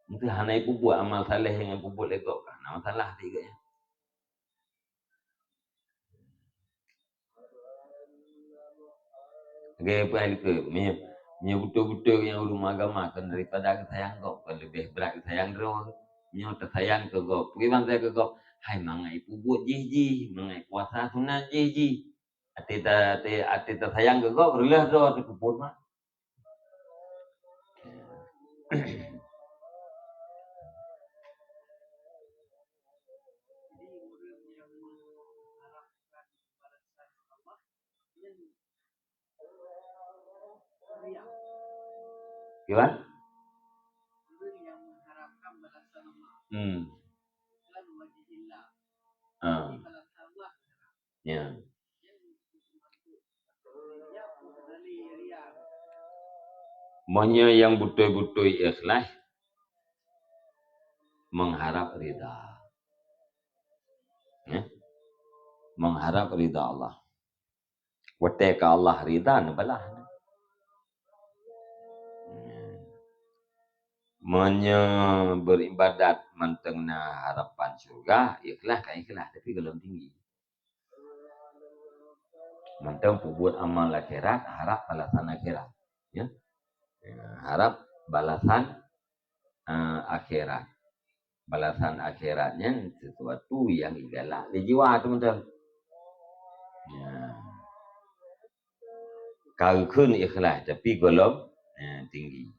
Mungkin hana ipeubuet amal saleh nyang ipeubuet lé gob, hana masalah di gobnyan. Lagée peue hai likot, meunyoe, meunyoe beutôi-beutôi nyang ureuëng agama kon daripada geusayang gob, kon leubeh brat geusayang droe. Meunyoe teusayang keu gob, peue ban sayang keu gob? Hai mangat ipeubuet jih-jih, mangat puasa sunat jih-jih. Até ta-, até, até teusayang keu gob, reuloh droe teukeupot mak. Gimana? Hmm. Ah. Ya. Meunyoe nyang beutôi-beutôi ikhlas mengharap ridha. Ya. Mengharap ridha Allah. Watée ka Allah ridha, neubalah. Meunyoe beuribadat mantong na harapan syurga, ikhlas ka ikhlas, tapi golom tinggi. Mantong peubuet amal akhirat, harap balasan akhirat. Ya. Ya, harap balasan, eh, akhirat. Balasan akhirat nyan sesuatu nyang igalak lé jiwa tu mantong. Ya. Ka geukheun ikhlas, tapi golom, eh, tinggi.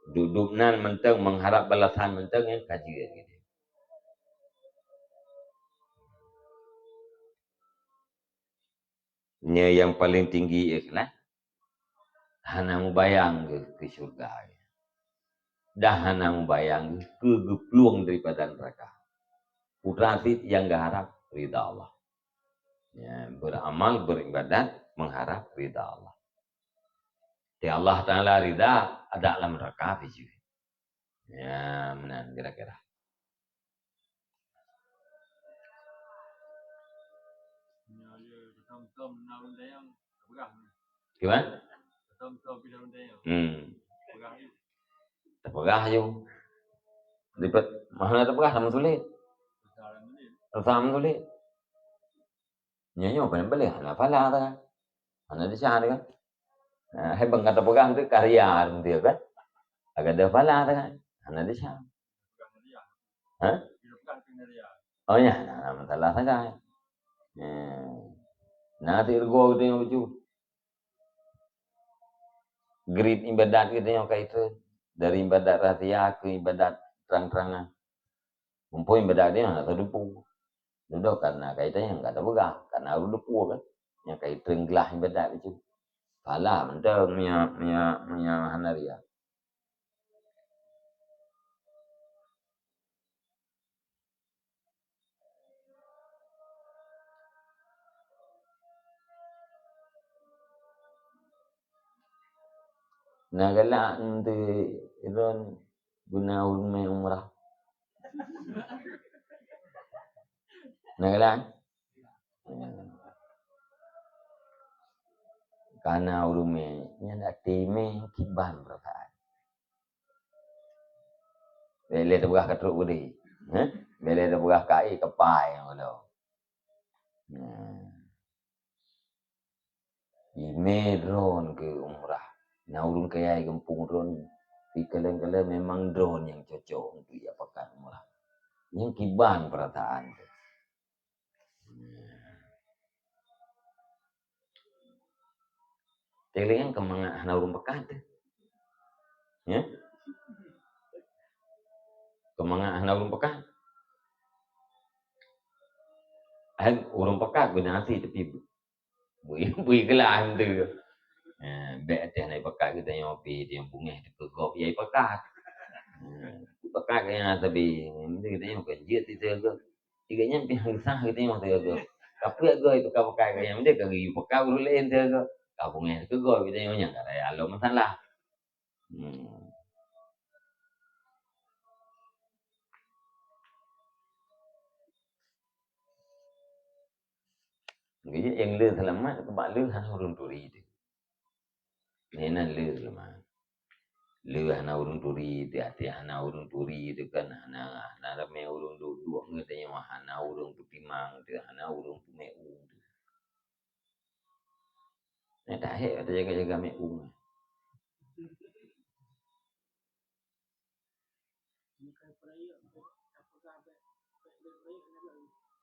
Duek-duek nan mantong mengharap balasan mantong nyang ka jeuet gitu. Nyoe nyang paleng tinggi ikhlas. Hana mubayang geuh keu syurga. Dan hana mubayang geuh keu geuplueng daripada neuraka. Putra cit nyang geuharap ridha Allah. Ya, beramal, beribadat, mengharap ridha Allah. Di Allah Taala ridha, adak lam neuraka pi jih. Ya, meunan kira-kira. Gimana? Hmm. Tapeugah ju. Ribet. Mahana tapeugah sama sulit. Sama sulit. Nyoe nyoe paléng-paléng hana phala ta kan. Hana desya ta kan. Nah, hai bang kata peugah tu karya tu kan. Agak ada phala ta kan. Hana desya. Ha? Oh ya, nah, masalah sagai. Hmm. Nah, ti rego tu yang lucu. Grid ibadat kita yang kaitu dari ibadat rahsia ke ibadat terang-terangan. Mumpung ibadat dia hana teudepu. Dudoe karena kaitan nyang ka tapeugah, karena ureuëng depu kan. Nyang kaitan glah ibadat itu. Salah mantong meunyo, meunyo, meunyo hana riya. Na galak nte iron guna ureuëng umrah. Na galak? Kana ureuëng mé, nyan até mé kiban peurasaan. Bèk lé teupeugah ka trok beudé. Heh? Bèk lé teupeugah ka ék kapai nyang ulôn. Nah. Imé droen keu umrah. Na ureuëng kaya i gampông droen. Di kaleng-kaleng memang droen nyang cocok untuk jak pakat umrah. Nyang kiban peurasaan teuh. Teuliang keumangat hana ureuëng pekat teuh. Ya? Keumangat hana ureuëng pekat. Hai, ureuëng pekat guna hati tapi bui, bui gelah tu. Ha, bèk teuh hana pekat geutanyoe pi dia bungéh teuh keu gob yai pekat. Ha, pekat gaya tapi geutanyoe kan jeuet itu ke. Tiga nyan pih hang sah geutanyoe teuh ke. Tapi gob itu ka pekat gaya dia ka geuyue pekat ureuëng lain teuh ke. Ka bungéh teuh keu gob geutanyoe nyang ka raya lom masalah. Hmm. Jadi nyang le seulamat keu bak le hana ureuëng turi teuh. Nyan le seulamat. Le hana ureuëng turi teuh, até hana ureuëng turi teuh kan hana, hana ramé ureuëng duek-duek ngon tanyoe, hana ureuëng peutimang teuh, hana ureuëng peumeu'ueng teuh. Nah, dah hek ada jaga-jaga meu'ueng.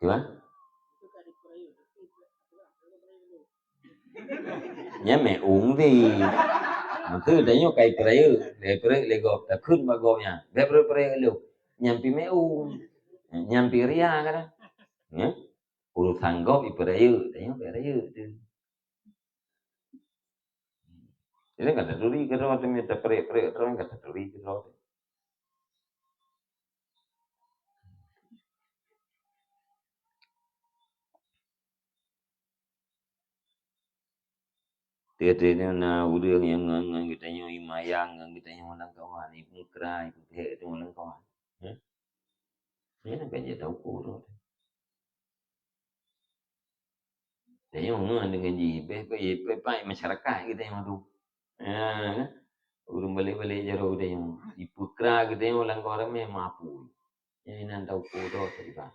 Kiban? Nyan meu'ueng teuh. Maksud tanyoe kai peurayeuk, lé peurayeuk lé gob, takheun bak gob nyan. Bèk peurayeuk-peurayeuk lôn. Nyan pih meu'ueng. Nyan pih ria kadang. Ya? Urusan gob ipeurayeuk, tanyoe bèk rayeuk teuh. Jadi ka taturi keudroe teumé taprek-prek droe ka taturi keudroe. Tiep-tiep nyoe na ureuëng nyang ngon, ngon geutanyoe imayang, ngon geutanyoe lam kawan, ipeukra, ipeubék teuma lam kawan. Hah? Nyan kan jeuet tauko droe. Tanyoe ngon deungon jih, beh, beh, beh, pai masyarakat geutanyoe tu. Ha, kan? Ureuëng balek-balek jaroe geutanyoe. Ipeukra geutanyoe lam gob ramé mapui. Nyan inan tauko droe teuh iban.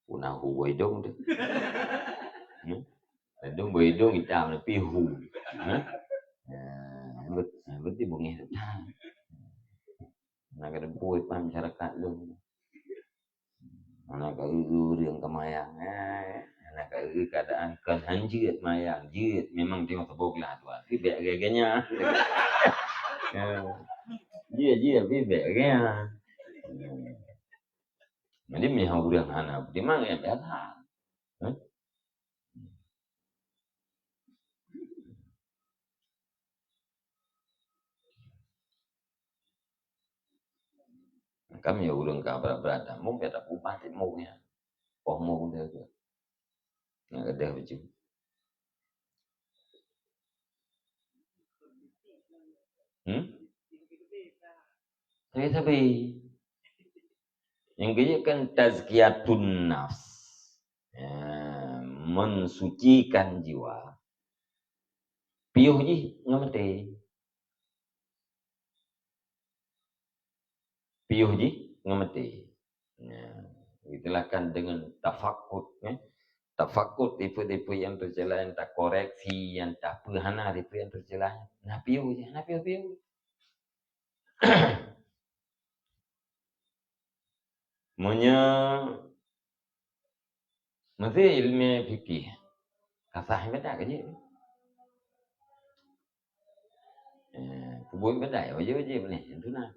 Puna hu boh idong teuh. Hmm? Idong boh idong itam tapi hu. Ha? Ya, bet-, berarti bungéh teuh. Nah, kadang pui pan masyarakat lôn. Hana ka eu-eu ureuëng ka mayang, eh. Hana ka eu-eu keuadaan kon han jeuet mayang, jeuet memang teungoh saboh glah dua. Tapi bèk lagèe nyan. Eh. Jeuet, jeuet, tapi bèk lagèe nyan. Jadi meuhana ureuëng hana peutimang, ya biasa. Eh? Kami ureuëng ka brat-brat dah, mungken ada ubah ti mungken. Poh mungken dia tu. Nak ada baju. Hmm? Tapi, tapi. Yang ketiga kan tazkiyatun nafs. Ya, mensucikan jiwa. Piôh jih ngon maté. Piôh jih ngon maté. Ya, itulah kan dengan tafakkud, ya. Tafakkud tipe-tipe yang tercela, yang takoreksi, yang tapeuhana tipe yang tercela. Nah, piôh jih, nah, piôh-piôh. Meunyoe meusti ilmu fikih, ka sah ibadat ka jeuet. Eh, peubuet ibadat wajéb-wajéb nyan, itu nah.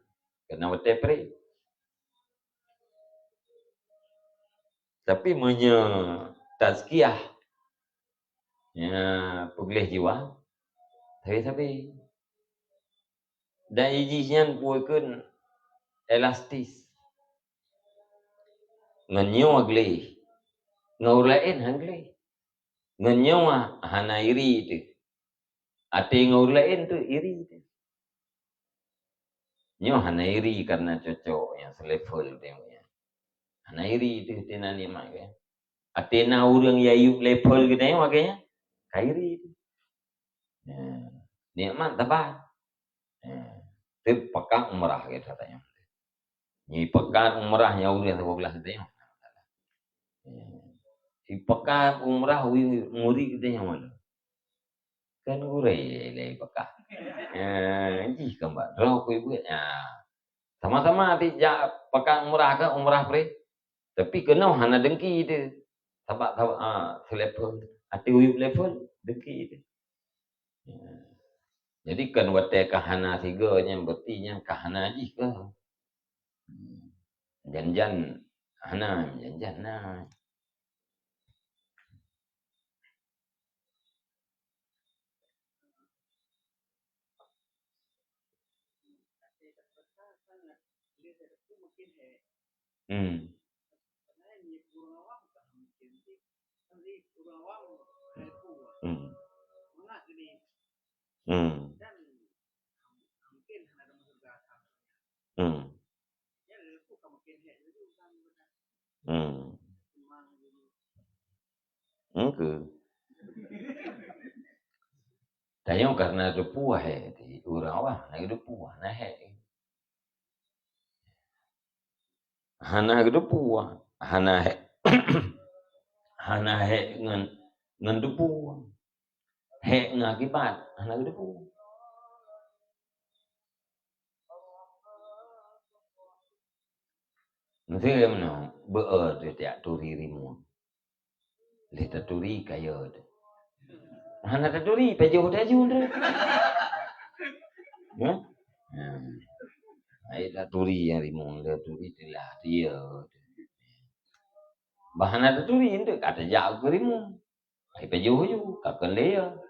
Kena watèe pré. Tapi meunyoe tazkiyah, ya, peugleh jiwa, sabe-sabe. Dan ijih nyan peue kheun elastis. Ngon nyoe gleh, ngon ureuëng laén han gleh. Ngon nyoe hana iri teuh. Até ngon ureuëng laén teuh iri teuh. Nyoe hana iri karena cocok nyang selevel tengok nyan. Hana iri teuh tina nikmat nyan. Até na ureuëng nyang yub level geutanyoe, makanya khairi. Ya. Nikmat sabar. Ya. Tapi Pekah umrah kita tanya. Nyoe Pekah umrah nyang ureuëng saboh blah geutanyoe. Ya. Di Pekah umrah wi-, murit geutanyoe mana? Kan gurée lé Pekah. Ya, jih kan bak droe kui buet. Ya. Sama-sama ti jak Pekah umrah ke umrah pre. Tapi keunoe hana dengki teuh. Sabab, sabab, ah, selevel. Até uyueb level, dengki teuh. Ya. Jadi kan watée ka hana sigoe nyan, berarti nyan ka hana jih keuh. Jan-jan hana, jan-jan na. Hmm. Hmm. Hmm. Hmm. Hmm. Engke. Tanyoe karena teupeue hék, di ureuëng awam hana geuteupeue, hana hék. Hana geuteupeue, hana hék. Hana hék ngon, ngon teupeue. Hék ngon akibat, hana geuteupeue. Meusé meunoe, beu-e teuh jak turi rimueng. Lé taturi kayée teuh. Hana taturi, pajoh teuh aju teuh. Ya? Hmm. Ai taturi nyang rimueng, taturi teulah, tiyée teuh. Bah hana taturi, enteuk ka tajak keu rimueng. Hai pajoh ju, ka keuleue.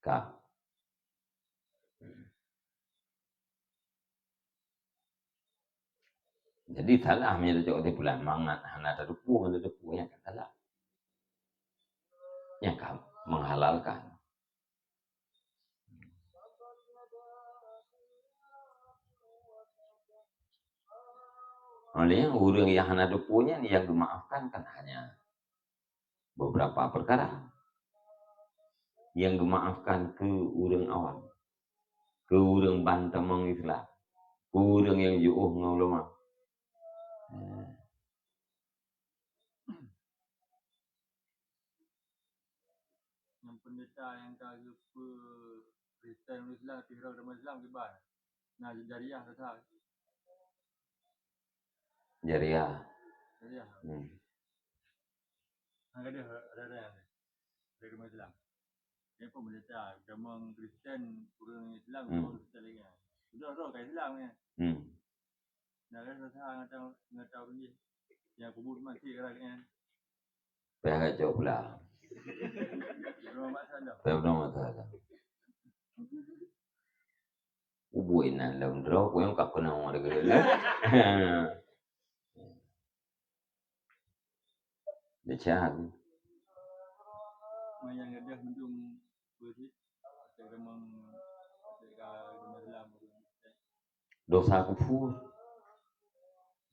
Ka. Jadi salah meunyoe tacok di bulan mangat hana tateupeue, hana tateupeue nyan ka salah. Nyan ka menghalalkan. Oleh ureuëng nyang hana teupeue nyan nyang geumaafkan kan hanya beberapa perkara. Nyang geumaafkan keu ureuëng awam, keu ureuëng ban tamong Islam, keu ureuëng nyang jiôh ngon ulama. Nyang pendeta nyang ka geupeu Kristen ureuëng Islam, pih rhot agama Islam kiban. Nah, jariah rasa. Jariah. Jariah. Hmm. Nah, gadoh ada-ada dari agama Islam. Dia pun pendeta, agama Kristen, ureuëng Islam, hmm, ureuëng Kristen lagi. Sudah roh ka Islam ya. Hmm. Nah, kan rasa ngatau, ngatau ni. Yang kubur mati kerana kan. Payah cok pula. Payah pula mata dah. Ubui nan lom droe, kuyong ka keunoe deungon lé. Desya. Manyang gadoh mendung beusit, atau memang atau ka Islam. Dosa kufur.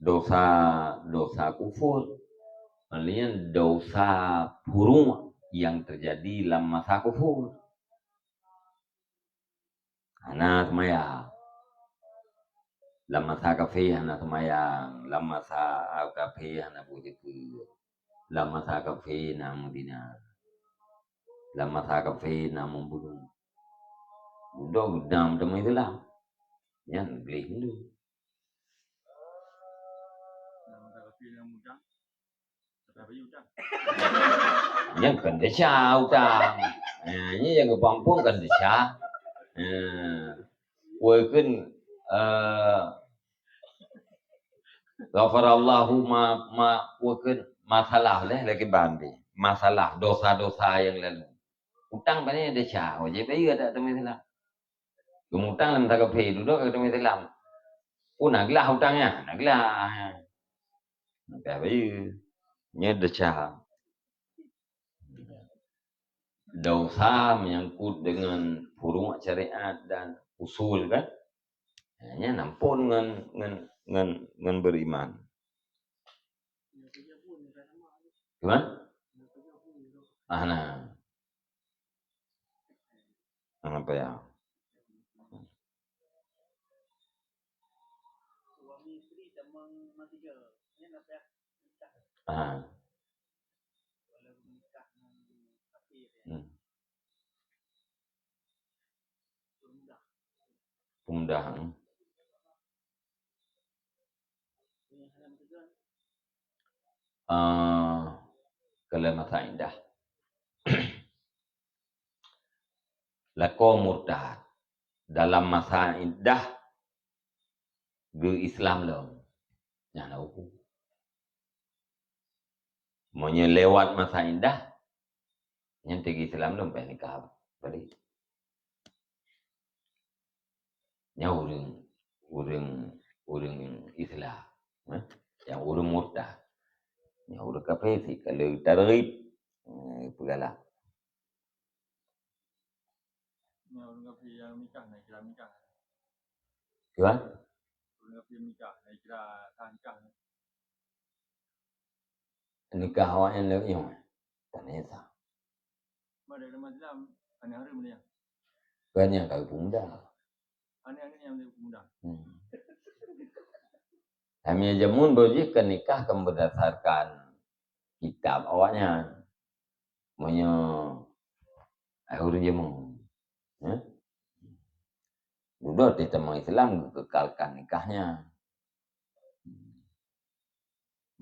Dosa, dosa kufur. Laén dosa furu' yang terjadi lam masa kufur. Hana seumayang. Lam masa kafé hana seumayang, lam masa kafé hana beujeukeue. Lam masa kafé na meuzina. Lam masa kafé na meubunuh. Dudoe geudam teuma Islam. Nyan gleh meundu. Nyan kon desya utang. Nah, nyan nyang geupampong kon desya. Nah, walaupun, eh, ghafarallahu ma, ma, walaupun masalah lé lagi bandi. Masalah dosa-dosa yang lalu. Utang banyak desya, wajib bayar tak teman Islam. Geumutang lam masa kafé, dudoe ka teumé Islam. Oh, na glah utang nyan, na glah. Maka bayeue. Nyan desya. Dosa menyangkut dengan furu' syariat dan usul, kan? Hanya nampun ngon, ngon, ngon, ngon beriman. Gimana? Ah, nah. Apa ya? Ah. Hmm. Pemudah, hmm. Ah, kalau masa iddah. Lakoe murtad dalam masa iddah geu-Islam lom. Nyan na huköm. Meunyoe lewat masa iddah, nyan teuh geu-Islam lom, payah nikah balik. Nyan ureuëng, ureuëng, ureuëng Islam, eh? Nyang ureuëng murtad. Nyang ureuëng kafé sih, kalau tarhib, eh, peugalak. Nyang ureuëng kafé nyang nikah, na kira nikah. Gimana? Ureuëng kafé nikah, na kira sah nikah. Nikah awaknyan lewat nyoe, tan sah. Pada agama Islam, aneuëk hareuem dia. Kan nyang kawin pemuda. Aneuëk-aneuëk nyang kawin pemuda. Hmm. Kami jameun beujih keu nikah kan berdasarkan kitab awaknyan. Meunyoe, eh, ureuëng jameun, eh? Dudoe teuh tamong Islam geukekalkan nikahnya.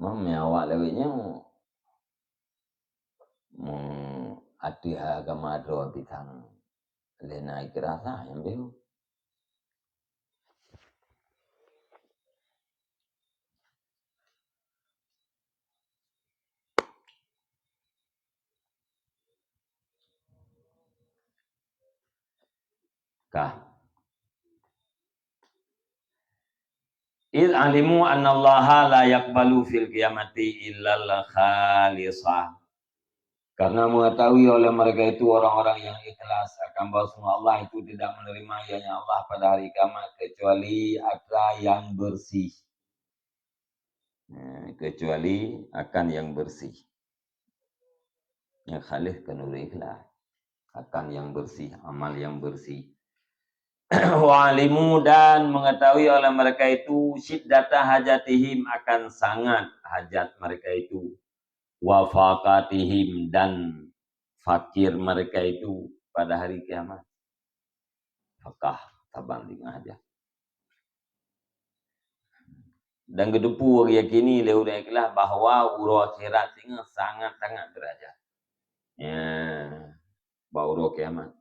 Meunyoe awak lewat nyoe, meu-, ateueh agama droe pisang lé na ikra sah nyang beuh. Ka. "Id alimu annallaha la yaqbalu fil qiyamati illal khalisah." Karena mengetahui oleh mereka itu orang-orang yang ikhlas akan bahwasanya Allah itu tidak menerima ianya Allah pada hari kiamat kecuali atra yang bersih. Nah, kecuali akan yang bersih. Yang khalis kan ureuëng ikhlas. Akan yang bersih, amal yang bersih. "Wa alimu," dan mengetahui oleh mereka itu, "syiddata hajatihim," akan sangat hajat mereka itu, "wa faqatihim," dan fakir mereka itu pada hari kiamat. Fakah saban singoh hajat. Dan geuteupeue geuyakini lé ureuëng ikhlas bahwa uroe akhirat singoh sangat-sangat beurajat. Ya, bak uroe kiamat.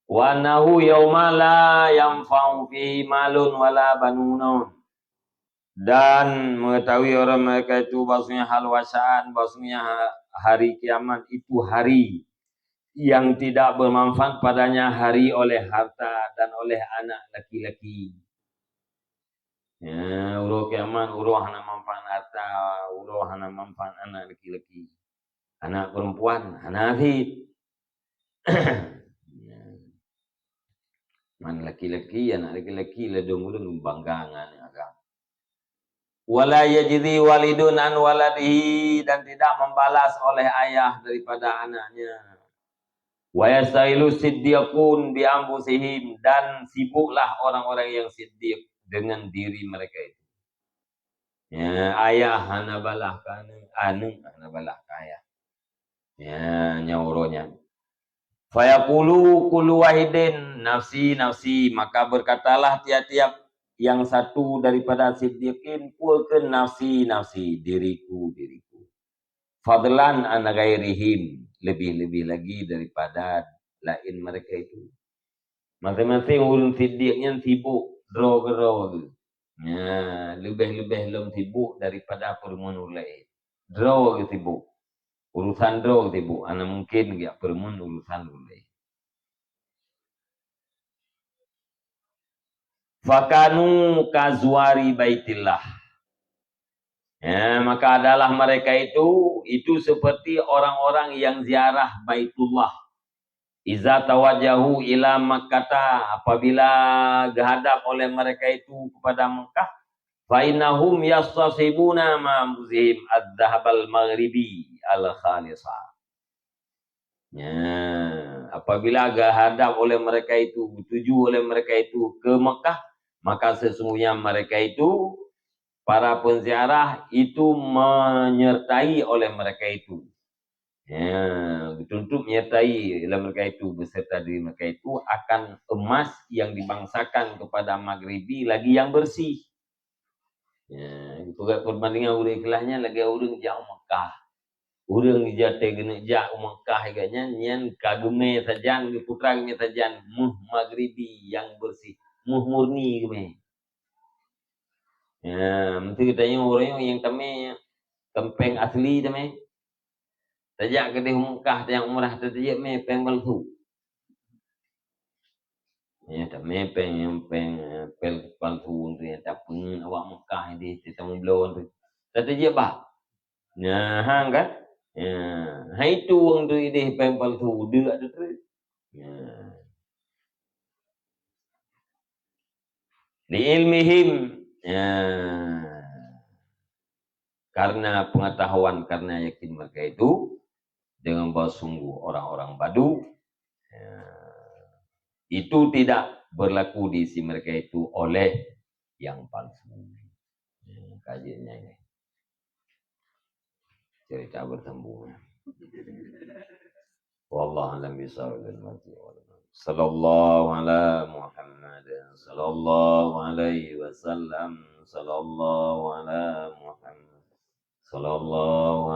"Wa annahu yauma la yanfa'u fihi malun wala banun." Dan mengetahui orang mereka itu bahwasanya hal wasaan, bahwasanya ha-, hari kiamat itu hari yang tidak bermanfaat padanya hari oleh harta dan oleh anak laki-laki. Ya, uroe kiamat, uroe hana manfaat harta, uroe hana manfaat anak laki-laki. Anak perempuan hana sit. Man laki-laki, anak laki-laki ladom ureuëng bangga ngon aneuk agam. "Wala yajzi walidun an waladihi," dan tidak membalas oleh ayah daripada anaknya. "Wa yastailu siddiqun bi anfusihim," dan sibuklah orang-orang yang siddiq dengan diri mereka itu. Ya, ayah hana balah ke aneuk, aneuk hana balah ke ayah. Ya, nyan uroe nyan. "Fayaqulu kullu wahidin nafsi, nafsi," maka berkatalah tiap-tiap yang satu daripada siddiqin, "Peue kheun nafsi, nafsi, diriku, diriku." "Fadlan an ghairihim," lebih-lebih lagi daripada lain mereka itu. Maséng-maséng ureuëng siddiq nyan sibuk droe keudroe geuh. Nya, leubeh-leubeh lom sibuk daripada peureumeun ureuëng laén. Droe geuh sibuk. Urusan droe geuh sibuk, hana mungken geujak peureumeun urusan ureuëng laén. "Fakanu kazuwari Baitillah." Ya, maka adalah mereka itu, itu seperti orang-orang yang ziarah Baitullah. "Iza tawajjahu ila Makkata," apabila geuhadap oleh mereka itu kepada Mekah, "fa innahum yastasibuna ma anfusihim adz-dzahabal maghribi al-khalisa." Ya, apabila geuhadap oleh mereka itu, dituju oleh mereka itu ke Mekah, maka sesungguhnya mereka itu, para penziarah itu, menyertai oleh mereka itu. Ya, dituntut menyertai oleh mereka itu, beserta diri mereka itu akan emas yang dibangsakan kepada maghribi lagi yang bersih. Ya, peugah perbandingan ureuëng ikhlas nyan lagée ureuëng jak u Mekah. Ureuëng jateuh geuneuk jak u Mekah geuh nyan, nyan ka geumé sajan, geuputra geumé sajan, méuh maghribi nyang beureuséh, méuh murni geumé. Ya, meusé geutanyoe ureuëng nyang tamé, péng asli tamé. Tajak keudeh u Mekah, tajak umrah, tajak mé péng palsu. Ya, tamé péng, péng, péng palsu tu nyang tapeungeut awak Mekah deh, tameubloe tu. Tajak bah. Nah, ha kan? Ya, hai tu wong tu ideh péng palsu, deuk tu tu. Ya. Li ilmihim, ya, karena pengetahuan, karena yakin mereka itu, dengan bahwa sungguh orang-orang Badu, ya, itu tidak berlaku diisi mereka itu oleh yang palsu. Ya, kajiannya ini. Cerita bersambung. Wallahu a'lam bishawab. Sallallahu ala Muhammad. Sallallahu alaihi wasallam. Sallallahu ala Muhammad. Sallallahu